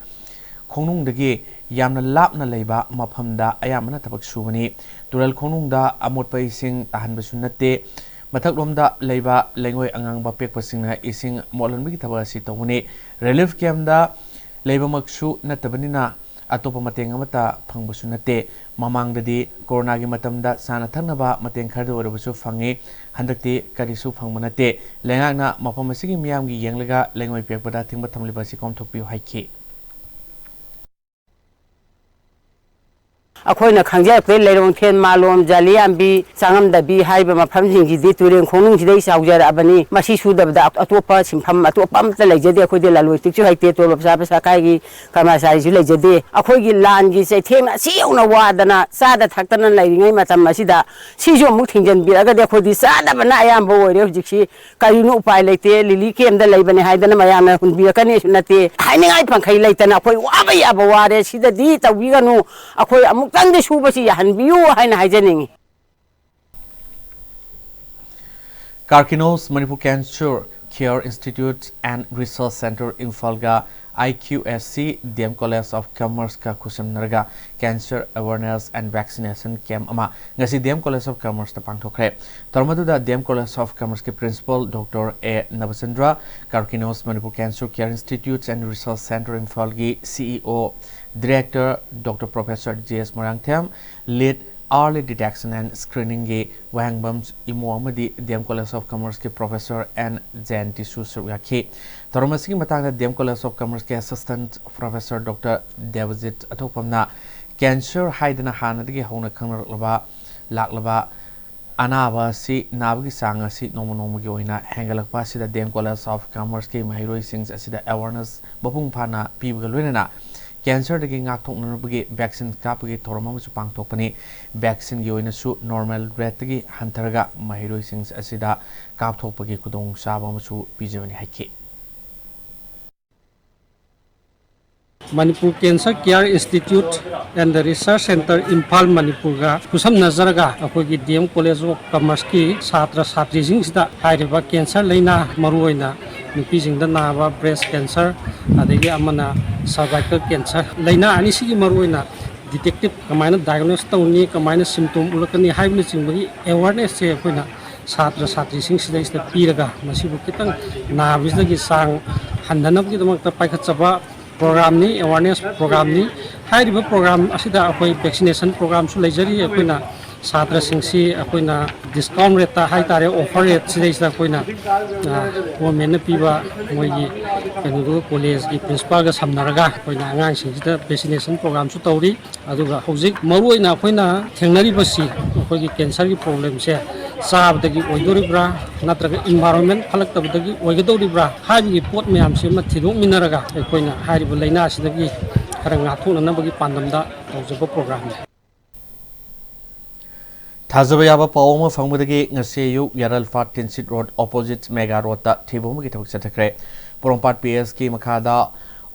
ꯈꯣꯡꯅꯨꯡꯗꯒꯤ ꯌꯥꯝꯅ ꯂꯥꯞꯅ ꯂꯩꯕ ꯃꯐꯝꯗ ꯑꯌꯥꯝꯕꯅ ꯊꯕꯛ ꯁꯨꯕꯅꯤ꯫ ꯇꯨꯔꯦꯜ ꯈꯣꯡꯅꯨꯡꯗ ꯑꯃꯣꯠꯄ ꯏꯁꯤꯡ ꯇꯥꯍꯟꯕꯁꯨ ꯅꯠꯇꯦ꯫ ꯃꯊꯛꯂꯣꯝꯗ ꯂꯩꯕ ꯂꯩꯉꯣꯏ ꯑꯉꯥꯡꯕ ꯄꯦꯛꯄꯁꯤꯡꯅ ꯏꯁꯤꯡ ꯃꯣꯠꯍꯟꯕꯒꯤ ꯊꯕꯛ ꯑꯁꯤ ꯇꯧꯕꯅꯤ꯫ ꯔꯤꯂꯤꯐ ꯀꯦꯝꯗ ꯂꯩꯕꯃꯛꯁꯨ ꯅꯠꯇꯕꯅꯤꯅ ꯑꯇꯣꯞꯄ ꯃꯇꯦꯡ ꯑꯃꯠꯇ ꯐꯪꯕꯁꯨ ꯅꯠꯇꯦ꯫ ꯃꯃꯥꯡꯗꯗꯤ ꯀꯣꯔꯣꯅꯥꯒꯤ ꯃꯇꯝꯗ ꯆꯥꯅ ꯊꯛꯅꯕ ꯃꯇꯦꯡ ꯈꯔꯗ ꯑꯣꯏꯔꯕꯁꯨ ꯐꯪꯉꯤ꯫ ꯍꯟꯗꯛꯇꯤ ꯀꯔꯤꯁꯨ ꯐꯪꯕ ꯅꯠꯇꯦ꯫ ꯂꯩꯉꯥꯛꯅ ꯃꯐꯝ ꯑꯁꯤꯒꯤ ꯃꯤꯌꯥꯝꯒꯤ ꯌꯦꯡꯂꯒ ꯂꯩꯉꯣꯏ ꯄꯦꯛꯄꯗ ꯑꯊꯤꯡꯕ ꯊꯝꯂꯤꯕ ꯑꯁꯤ ꯀꯣꯝꯊꯣꯛꯄꯤꯌꯨ ꯍꯥꯏꯈꯤ꯫ ꯑꯩꯈꯣꯏꯅ ꯈꯪꯖꯔꯛꯄꯗꯩ ꯂꯩꯔꯣꯡꯊꯦꯟ, ꯃꯥꯂꯣꯝ, ꯖꯥꯂꯤꯌꯥꯝꯕꯤ, ꯆꯥꯉꯝꯗꯕꯤ ꯍꯥꯏꯔꯤꯕ ꯃꯐꯝꯁꯤꯡꯁꯤꯗꯤ ꯇꯨꯔꯦꯟ ꯈꯣꯡꯅꯨꯡꯁꯤꯗꯩ ꯆꯥꯎꯖꯔꯛꯑꯕꯅꯤ꯫ ꯃꯁꯤ ꯁꯨꯗꯕꯗ ꯑꯇꯣꯞꯄ ꯁꯤꯟꯐꯝ ꯑꯇꯣꯞꯄ ꯑꯃꯠꯇ ꯂꯩꯖꯗꯦ꯫ ꯑꯩꯈꯣꯏꯗꯤ ꯂꯂꯣꯟ ꯏꯇꯤꯛꯁꯨ ꯍꯩꯇꯦ, ꯇꯣꯂꯣꯞ ꯆꯥꯕ ꯁꯔꯀꯥꯔꯒꯤ ꯀꯔꯃꯆꯥꯔꯤꯁꯨ ꯂꯩꯖꯗꯦ꯫ ꯑꯩꯈꯣꯏꯒꯤ ꯂꯥꯟꯒꯤ ꯆꯩꯊꯦꯡꯅ ꯑꯁꯤ ꯌꯧꯅ ꯋꯥꯗꯅ ꯆꯥꯗ ꯊꯛꯇꯅ ꯂꯩꯔꯤꯉꯩ ꯃꯇꯝ ꯑꯁꯤꯗ ꯁꯤꯁꯨ ꯑꯃꯨꯛ ꯊꯤꯡꯖꯤꯟꯕꯤꯔꯒꯗꯤ ꯑꯩꯈꯣꯏꯗꯤ ꯆꯥꯗꯕꯅ ꯑꯌꯥꯝꯕ ꯑꯣꯏꯔꯦ ꯍꯧꯖꯤꯛꯁꯤ꯫ ꯀꯔꯤꯅꯣ ꯎꯄꯥꯏ ꯂꯩꯇꯦ, ꯂꯤꯂꯤ ꯀꯦꯝꯗ ꯂꯩꯕꯅꯦ ꯍꯥꯏꯗꯅ ꯃꯌꯥꯝꯅ ꯍꯨꯟꯕꯤꯔꯛꯀꯅꯤꯁꯨ ꯅꯠꯇꯦ꯫ ꯍꯥꯏꯅꯤꯡꯉꯥꯏ ꯄꯟꯈꯩ ꯂꯩꯇꯅ ꯑꯩꯈꯣꯏ ꯋꯥꯕ ꯌꯥꯕ ꯋꯥꯔꯦ꯫ ꯁꯤꯗꯗꯤ ꯇꯧꯕꯤꯒꯅꯨ꯫ ꯑꯩꯈꯣꯏ ꯑꯃꯨꯛꯇꯪꯗꯤ ꯁꯨꯕꯁꯤ ꯌꯥꯍꯟꯕꯤꯌꯨ ꯍꯥꯏꯅ ꯍꯥꯏꯖꯅꯤꯡꯉꯤ꯫ Karkinos Manipur Cancer Care Institute and Research Center ꯏꯝꯐꯥꯜꯒ I Q S C D M College of Commerceꯀ ꯈꯨꯠꯁꯝꯅꯔꯒ Cancer Awareness and Vaccination Camp ꯑꯃ ꯉꯁꯤ D M College of Commerceꯇ ꯄꯥꯡꯊꯣꯛꯈ꯭ꯔꯦ꯫ ꯊꯧꯔꯝ ꯑꯗꯨꯗ D M College of Commerceꯀꯤ Principal Doctor A Nabachandra, Karkinos Manipur Cancer Care Institute and Research Center ꯏꯝꯐꯥꯜꯒꯤ C E O Director Doctor Professor J S Moirangthem, Lead Early Detection and Screeningꯒꯤ ꯋꯥꯍꯦꯡꯕꯝ ꯏꯃꯣ ꯑꯃꯗꯤ D M College of Commerceꯀꯤ Professor N ꯖꯌꯟꯇꯤꯁꯨ ꯁꯔꯨꯛ ꯌꯥꯈꯤ꯫ ꯊꯧꯔꯝ ꯑꯁꯤꯒꯤ ꯃꯇꯥꯡꯗ D M College of Commerceꯀꯤ Assistant Professor Doctor ꯗꯦꯕꯖꯤꯠ ꯑꯊꯣꯛꯄꯝꯅ cancer ꯍꯥꯏꯗꯅ ꯍꯥꯟꯅꯗꯒꯤ ꯍꯧꯅ ꯈꯪꯅꯔꯛꯂꯕ ꯂꯥꯛꯂꯕ ꯑꯅꯥꯕ ꯑꯁꯤ ꯅꯥꯕꯒꯤ ꯆꯥꯡ ꯑꯁꯤ ꯅꯣꯡꯃ ꯅꯣꯡꯃꯒꯤ ꯑꯣꯏꯅ ꯍꯦꯟꯒꯠꯂꯛꯄ ꯑꯁꯤꯗ D M College of Commerceꯀꯤ ꯃꯍꯩꯔꯣꯏꯁꯤꯡ ꯑꯁꯤꯗ awareness ꯃꯄꯨꯡ ꯐꯥꯅ ꯄꯤꯕꯒ ꯂꯣꯏꯅꯅ cancerꯗꯒꯤ ꯉꯥꯛꯊꯣꯛꯅꯅꯕꯒꯤ vaccine ꯀꯥꯞꯄꯒꯤ ꯊꯧꯔꯝ ꯑꯃꯁꯨ ꯄꯥꯡꯊꯣꯛꯄꯅꯤ꯫ Vaccineꯒꯤ ꯑꯣꯏꯅꯁꯨ normal rateꯇꯒꯤ ꯍꯟꯊꯔꯒ ꯃꯍꯩꯔꯣꯏꯁꯤꯡ ꯑꯁꯤꯗ ꯀꯥꯞꯊꯣꯛꯄꯒꯤ ꯈꯨꯗꯣꯡꯆꯥꯕ ꯑꯃꯁꯨ ꯄꯤꯖꯕꯅꯤ ꯍꯥꯏꯈꯤ꯫ Manipur Cancer Care Institute and the Research Center Imphal ꯃꯅꯤꯄꯨꯔꯒ ꯈꯨꯠꯁꯝꯅꯖꯔꯒ ꯑꯩꯈꯣꯏꯒꯤ D M College of Commerceꯀꯤ ꯁꯥꯇ꯭ꯔ ꯁꯥꯇ꯭ꯔꯤꯁꯤꯡꯁꯤꯗ ꯍꯥꯏꯔꯤꯕ cancer ꯂꯩꯅꯥ, ꯃꯔꯨꯑꯣꯏꯅ ꯅꯨꯄꯤꯁꯤꯡꯗ ꯅꯥꯕ breast cancer, ꯑꯗꯒꯤ ꯑꯃꯅ cervical cancer, ꯂꯩꯅꯥ ꯑꯅꯤꯁꯤꯒꯤ ꯃꯔꯨꯑꯣꯏꯅ detective ꯀꯃꯥꯏꯅ diagnose ꯇꯧꯅꯤ, ꯀꯃꯥꯏꯅ symptom ꯎꯠꯂꯛꯀꯅꯤ ꯍꯥꯏꯕꯅꯆꯤꯡꯕꯒꯤ awarenessꯁꯦ ꯑꯩꯈꯣꯏꯅ ꯁꯥꯇ꯭ꯔ ꯁꯥꯇ꯭ꯔꯤꯁꯤꯡꯁꯤꯗꯩꯁꯤꯗ ꯄꯤꯔꯒ ꯃꯁꯤꯕꯨ ꯈꯤꯇꯪ ꯅꯥꯕꯁꯤꯗꯒꯤ ꯆꯥꯡ ꯍꯟꯊꯅꯕꯒꯤꯗꯃꯛꯇ ꯄꯥꯏꯈꯠꯆꯕ programꯅꯤ, awareness programꯅꯤ꯫ ꯍꯥꯏꯔꯤꯕ program ꯑꯁꯤꯗ ꯑꯩꯈꯣꯏ vaccination programꯁꯨ ꯂꯩꯖꯔꯤ꯫ ꯑꯩꯈꯣꯏꯅ ꯁꯥꯇ꯭ꯔꯁꯤꯡꯁꯤ ꯑꯩꯈꯣꯏꯅ discount rate ꯇ ꯍꯥꯏꯇꯥꯔꯦ, offer rate ꯁꯤꯗꯩꯁꯤꯗ ꯑꯩꯈꯣꯏꯅ, ꯑ, government ꯅ ꯄꯤꯕ ꯃꯣꯏꯒꯤ ꯀꯩꯅꯣꯗꯨꯒ, college ꯀꯤ principal ꯒ ꯁꯝꯅꯔꯒ ꯑꯩꯈꯣꯏꯅ ꯑꯉꯥꯡꯁꯤꯡꯁꯤꯗ vaccination program ꯁꯨ ꯇꯧꯔꯤ꯫ ꯑꯗꯨꯒ ꯍꯧꯖꯤꯛ ꯃꯔꯨꯑꯣꯏꯅ ꯑꯩꯈꯣꯏꯅ ꯊꯦꯡꯅꯔꯤꯕꯁꯤ ꯑꯩꯈꯣꯏꯒꯤ cancer ꯒꯤ problem ꯁꯦ ꯆꯥꯕꯗꯒꯤ ꯑꯣꯏꯗꯣꯔꯤꯕ꯭ꯔꯥ, ꯅꯠꯇ꯭ꯔꯒ environment ꯐꯠꯂꯛꯇꯕꯗꯒꯤ ꯑꯣꯏꯒꯗꯧꯔꯤꯕ꯭ꯔꯥ ꯍꯥꯏꯕꯒꯤ ꯄꯣꯠ ꯃꯌꯥꯝꯁꯤ ꯑꯃ ꯊꯤꯗꯣꯛꯃꯤꯟꯅꯔꯒ ꯑꯩꯈꯣꯏꯅ ꯍꯥꯏꯔꯤꯕ ꯂꯥꯏꯅꯥꯁꯤꯗꯒꯤ ꯈꯔ ꯉꯥꯛꯊꯣꯛꯅꯅꯕꯒꯤ ꯄꯥꯟꯗꯝꯗ ꯇꯧꯖꯕ program ꯅꯤ꯫ ꯊꯥꯖꯕ ꯌꯥꯕ ꯄꯥꯎ ꯑꯃ ꯐꯪꯕꯗꯒꯤ ꯉꯁꯤ ꯑꯌꯨꯛ ꯌꯥꯔꯜꯐꯥꯠ ꯇꯤꯟꯁꯤꯠ ꯔꯣꯗ opposite ꯃꯦꯒꯥ ꯔꯣꯗꯇ ꯊꯤꯕ ꯍꯨꯝꯕꯒꯤ ꯊꯕꯛ ꯆꯠꯊꯈ꯭ꯔꯦ꯫ ꯄꯣꯔꯣꯝꯄꯥꯠ ꯄꯤ ꯑꯦꯁ ꯀꯤ ꯃꯈꯥꯗ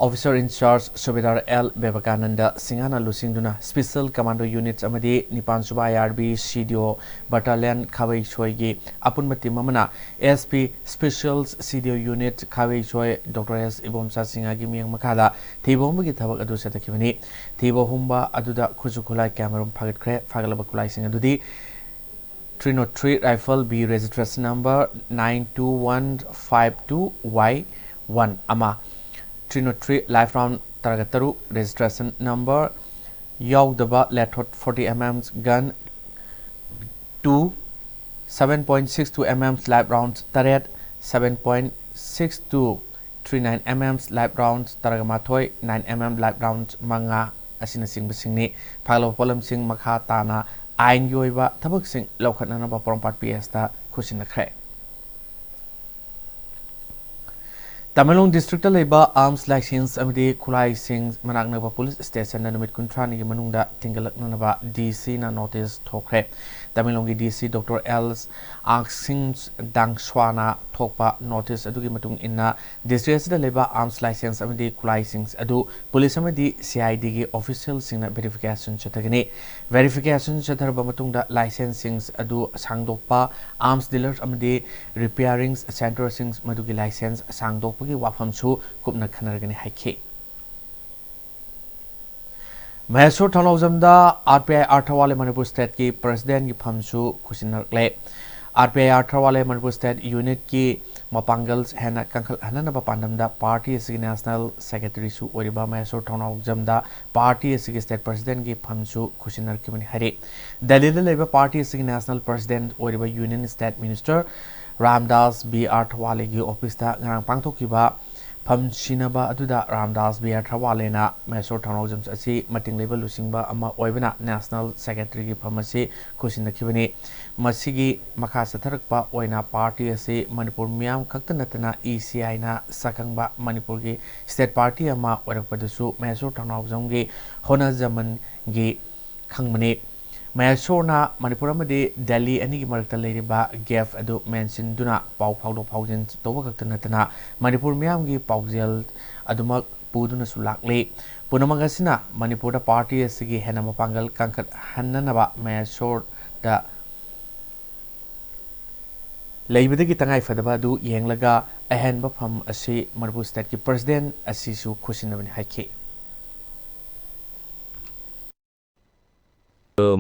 officer in charge ꯁꯨꯕꯦꯗꯥꯔ ꯑꯦꯜ ꯕꯦꯕꯀꯥꯅꯟꯗ ꯁꯤꯡꯍꯅ ꯂꯨꯆꯤꯡꯗꯨꯅ special commando units ꯑꯃꯗꯤ ꯅꯤꯄꯥꯟ ꯁꯨꯕ ꯑꯥꯏ ꯑꯥꯔ ꯕꯤ ꯁꯤ ꯗꯤ ꯑꯣ battalion ꯈꯥꯕꯩꯁꯣꯏꯒꯤ ꯑꯄꯨꯟꯕ team ꯑꯃꯅ ꯑꯦꯁ ꯄꯤ special ꯁꯤ ꯗꯤ ꯑꯣ unit ꯈꯥꯕꯩꯁꯣꯏ ꯗꯣꯛꯇꯔ ꯑꯦꯁ ꯏꯕꯣꯝꯆꯥ ꯁꯤꯡꯍꯒꯤ ꯃꯤꯠꯌꯦꯡ ꯃꯈꯥꯗ ꯊꯤꯕ ꯍꯨꯝꯕꯒꯤ ꯊꯕꯛ ꯑꯗꯨ ꯆꯠꯊꯈꯤꯕꯅꯤ꯫ ꯊꯤꯕ ꯍꯨꯝꯕ ꯑꯗꯨꯗ ꯈꯨꯠꯁꯨ ꯈꯨꯠꯂꯥꯏ ꯀꯌꯥꯃꯔꯨꯝ ꯐꯥꯒꯠꯈ꯭ꯔꯦ꯫ ꯐꯥꯒꯠꯂꯕ ꯈꯨꯠꯂꯥꯏꯁꯤꯡ ꯑꯗꯨꯗꯤ three nought three rifle B registration number nine two one five two Y one ꯑꯃ, three nought three live round ꯇꯔꯥꯒ ꯇꯔꯨꯛ registration number ꯌꯥꯎꯗꯕ Lathot forty M M gun two, seven point six two M M live rounds ꯇꯔꯦꯠ, seven point six two three nine M M live rounds ꯇꯔꯥꯒ ꯃꯥꯊꯣꯏ, nine M M live rounds ꯃꯉꯥ ꯑꯁꯤꯅꯆꯤꯡꯕꯁꯤꯡꯅꯤ꯫ ꯐꯥꯒꯠꯂꯕ ꯄꯣꯠꯂꯝꯁꯤꯡ ꯃꯈꯥ ꯇꯥꯅ ꯑꯥꯏꯟꯒꯤ ꯑꯣꯏꯕ ꯊꯕꯛꯁꯤꯡ ꯂꯧꯈꯠꯅꯅꯕ ꯄꯣꯔꯣꯝꯄꯥꯠ ꯄꯤ ꯑꯦꯁꯇ ꯈꯨꯠꯁꯤꯟꯅꯈ꯭ꯔꯦ꯫ ꯇꯃꯦꯡꯂꯣꯡ district ꯇ ꯂꯩꯕ arms license ꯑꯃꯗꯤ ꯈꯨꯠꯂꯥꯏꯁꯤꯡ ꯃꯅꯥꯛ ꯅꯛꯄ police station ꯗ ꯅꯨꯃꯤꯠ ꯀꯨꯟꯊ꯭ꯔꯥꯅꯤꯒꯤ ꯃꯅꯨꯡꯗ ꯊꯤꯡꯒꯠꯂꯛꯅꯅꯕ ꯗꯤ ꯁꯤ ꯅ notice ꯊꯣꯛꯈ꯭ꯔꯦ꯫ ꯇꯃꯦꯡꯂꯣꯡꯒꯤ ꯗꯤ ꯁꯤ ꯗꯣꯛꯇꯔ ꯑꯦꯜ ꯑꯥꯛꯁꯤꯝ ꯗꯥꯡꯁ꯭ꯋꯥꯅ ꯊꯣꯛꯄ notice ꯑꯗꯨꯒꯤ ꯃꯇꯨꯡ ꯏꯟꯅ, district ꯑꯁꯤꯗ ꯂꯩꯕ arms license ꯑꯃꯗꯤ ꯈꯨꯠꯂꯥꯏꯁꯤꯡ ꯑꯗꯨ police ꯑꯃꯗꯤ C I D ꯒꯤ official ꯁꯤꯡꯅ verification ꯆꯠꯊꯒꯅꯤ꯫ Verification ꯆꯠꯊꯔꯕ ꯃꯇꯨꯡꯗ license ꯁꯤꯡ ꯑꯗꯨ ꯁꯥꯡꯗꯣꯛꯄ, arms dealers ꯑꯃꯗꯤ repairing centre ꯁꯤꯡ ꯃꯗꯨꯒꯤ license ꯁꯥꯡꯗꯣꯛꯄꯒꯤ ꯋꯥꯐꯝꯁꯨ ꯀꯨꯞꯅ ꯈꯟꯅꯔꯒꯅꯤ ꯍꯥꯏꯈꯤ꯫ ꯃꯍꯦꯁꯣꯔ ꯊꯧꯅꯥꯎꯖꯝꯗ R P I Athawale Manipur state ꯀꯤ president ꯀꯤ ꯐꯝꯁꯨ ꯈꯨꯠꯁꯤꯟꯅꯔꯛꯂꯦ꯫ R P I Athawale Manipur state unit ꯀꯤ ꯃꯄꯥꯡꯒꯜ ꯍꯦꯟꯅ ꯀꯟꯈꯠꯍꯟꯅꯅꯕ ꯄꯥꯟꯗꯝꯗ ꯄꯥꯔꯇꯤ ꯑꯁꯤꯒꯤ ꯅꯦꯁꯅꯦꯜ ꯁꯦꯀ꯭ꯔꯦꯇꯔꯤꯁꯨ ꯑꯣꯏꯔꯤꯕ ꯃꯍꯦꯁꯣꯔ ꯊꯧꯅꯥꯎꯖꯝꯗ ꯄꯥꯔꯇꯤ ꯑꯁꯤꯒꯤ ꯁ꯭ꯇꯦꯠ ꯄ꯭ꯔꯁꯤꯗꯦꯟꯒꯤ ꯐꯝꯁꯨ ꯈꯨꯠꯁꯤꯟꯅꯔꯛꯈꯤꯕꯅꯤ ꯍꯥꯏꯔꯤ꯫ ꯗꯦꯜꯂꯤꯗ ꯂꯩꯕ ꯄꯥꯔꯇꯤ ꯑꯁꯤꯒꯤ ꯅꯦꯁꯅꯦꯜ ꯄ꯭ꯔꯁꯤꯗꯦꯟ ꯑꯣꯏꯔꯤꯕ union state minister Ramdas B R ꯊꯋꯥꯂꯦꯒꯤ ꯑꯣꯐꯤꯁꯇ ꯉꯔꯥꯡ ꯄꯥꯡꯊꯣꯛꯈꯤꯕ ꯐꯝ ꯁꯤꯟꯅꯕ ꯑꯗꯨꯗ ꯔꯥꯝꯗꯥꯁ ꯕꯤ ꯑꯥꯔ ꯊꯋꯥꯂꯦꯅ ꯃꯍꯦꯁꯣꯔ ꯊꯧꯅꯥꯎꯖꯝ ꯑꯁꯤ ꯃꯇꯤꯡ ꯂꯩꯕ ꯂꯨꯆꯤꯡꯕ ꯑꯃ ꯑꯣꯏꯕꯅ ꯅꯦꯁꯅꯦꯜ ꯁꯦꯀ꯭ꯔꯦꯇꯔꯤꯒꯤ ꯐꯝ ꯑꯁꯤ ꯈꯨꯠꯁꯤꯟꯅꯈꯤꯕꯅꯤ꯫ ꯃꯁꯤꯒꯤ ꯃꯈꯥ ꯆꯠꯊꯔꯛꯄ ꯑꯣꯏꯅ ꯄꯥꯔꯇꯤ ꯑꯁꯤ ꯃꯅꯤꯄꯨꯔ ꯃꯤꯌꯥꯝ ꯈꯛꯇ ꯅꯠꯇꯅ ꯏ ꯁꯤ ꯑꯥꯏꯅ ꯁꯛꯈꯪꯕ ꯃꯅꯤꯄꯨꯔꯒꯤ ꯁ꯭ꯇꯦꯠ ꯄꯥꯔꯇꯤ ꯑꯃ ꯑꯣꯏꯔꯛꯄꯗꯁꯨ ꯃꯍꯦꯁꯣꯔ ꯊꯧꯅꯥꯎꯖꯝꯒꯤ ꯍꯣꯠꯅꯖꯃꯟꯒꯤ ꯈꯪꯕꯅꯤ꯫ ꯃꯍꯦꯁꯣꯔꯅ ꯃꯅꯤꯄꯨꯔ ꯑꯃꯗꯤ ꯗꯦꯜꯂꯤ ꯑꯅꯤꯒꯤ ꯃꯔꯛꯇ ꯂꯩꯔꯤꯕ ꯒꯦꯞ ꯑꯗꯨ ꯃꯦꯟꯁꯤꯟꯗꯨꯅ ꯄꯥꯎ ꯐꯥꯎꯗꯣꯛ ꯐꯥꯎꯖꯤꯟ ꯇꯧꯕ ꯈꯛꯇ ꯅꯠꯇꯅ ꯃꯅꯤꯄꯨꯔ ꯃꯤꯌꯥꯝꯒꯤ ꯄꯥꯎꯖꯦꯜ ꯑꯗꯨꯃꯛ ꯄꯨꯗꯨꯅꯁꯨ ꯂꯥꯛꯂꯤ꯫ ꯄꯨꯝꯅꯃꯛ ꯑꯁꯤꯅ ꯃꯅꯤꯄꯨꯔꯗ ꯄꯥꯔꯇꯤ ꯑꯁꯤꯒꯤ ꯍꯦꯟꯅ ꯃꯄꯥꯡꯒꯜ ꯀꯟꯈꯠꯍꯟꯅꯅꯕ ꯃꯍꯦꯁꯣꯔꯗ ꯂꯩꯕꯗꯒꯤ ꯇꯉꯥꯏ ꯐꯗꯕ ꯑꯗꯨ ꯌꯦꯡꯂꯒ ꯑꯍꯦꯟꯕ ꯐꯝ ꯑꯁꯤ ꯃꯅꯤꯄꯨꯔ ꯁ꯭ꯇꯦꯠꯀꯤ ꯄ꯭ꯔꯁꯤꯗꯦꯟ ꯑꯁꯤꯁꯨ ꯈꯨꯠꯁꯤꯟꯅꯕꯅꯤ ꯍꯥꯏꯈꯤ꯫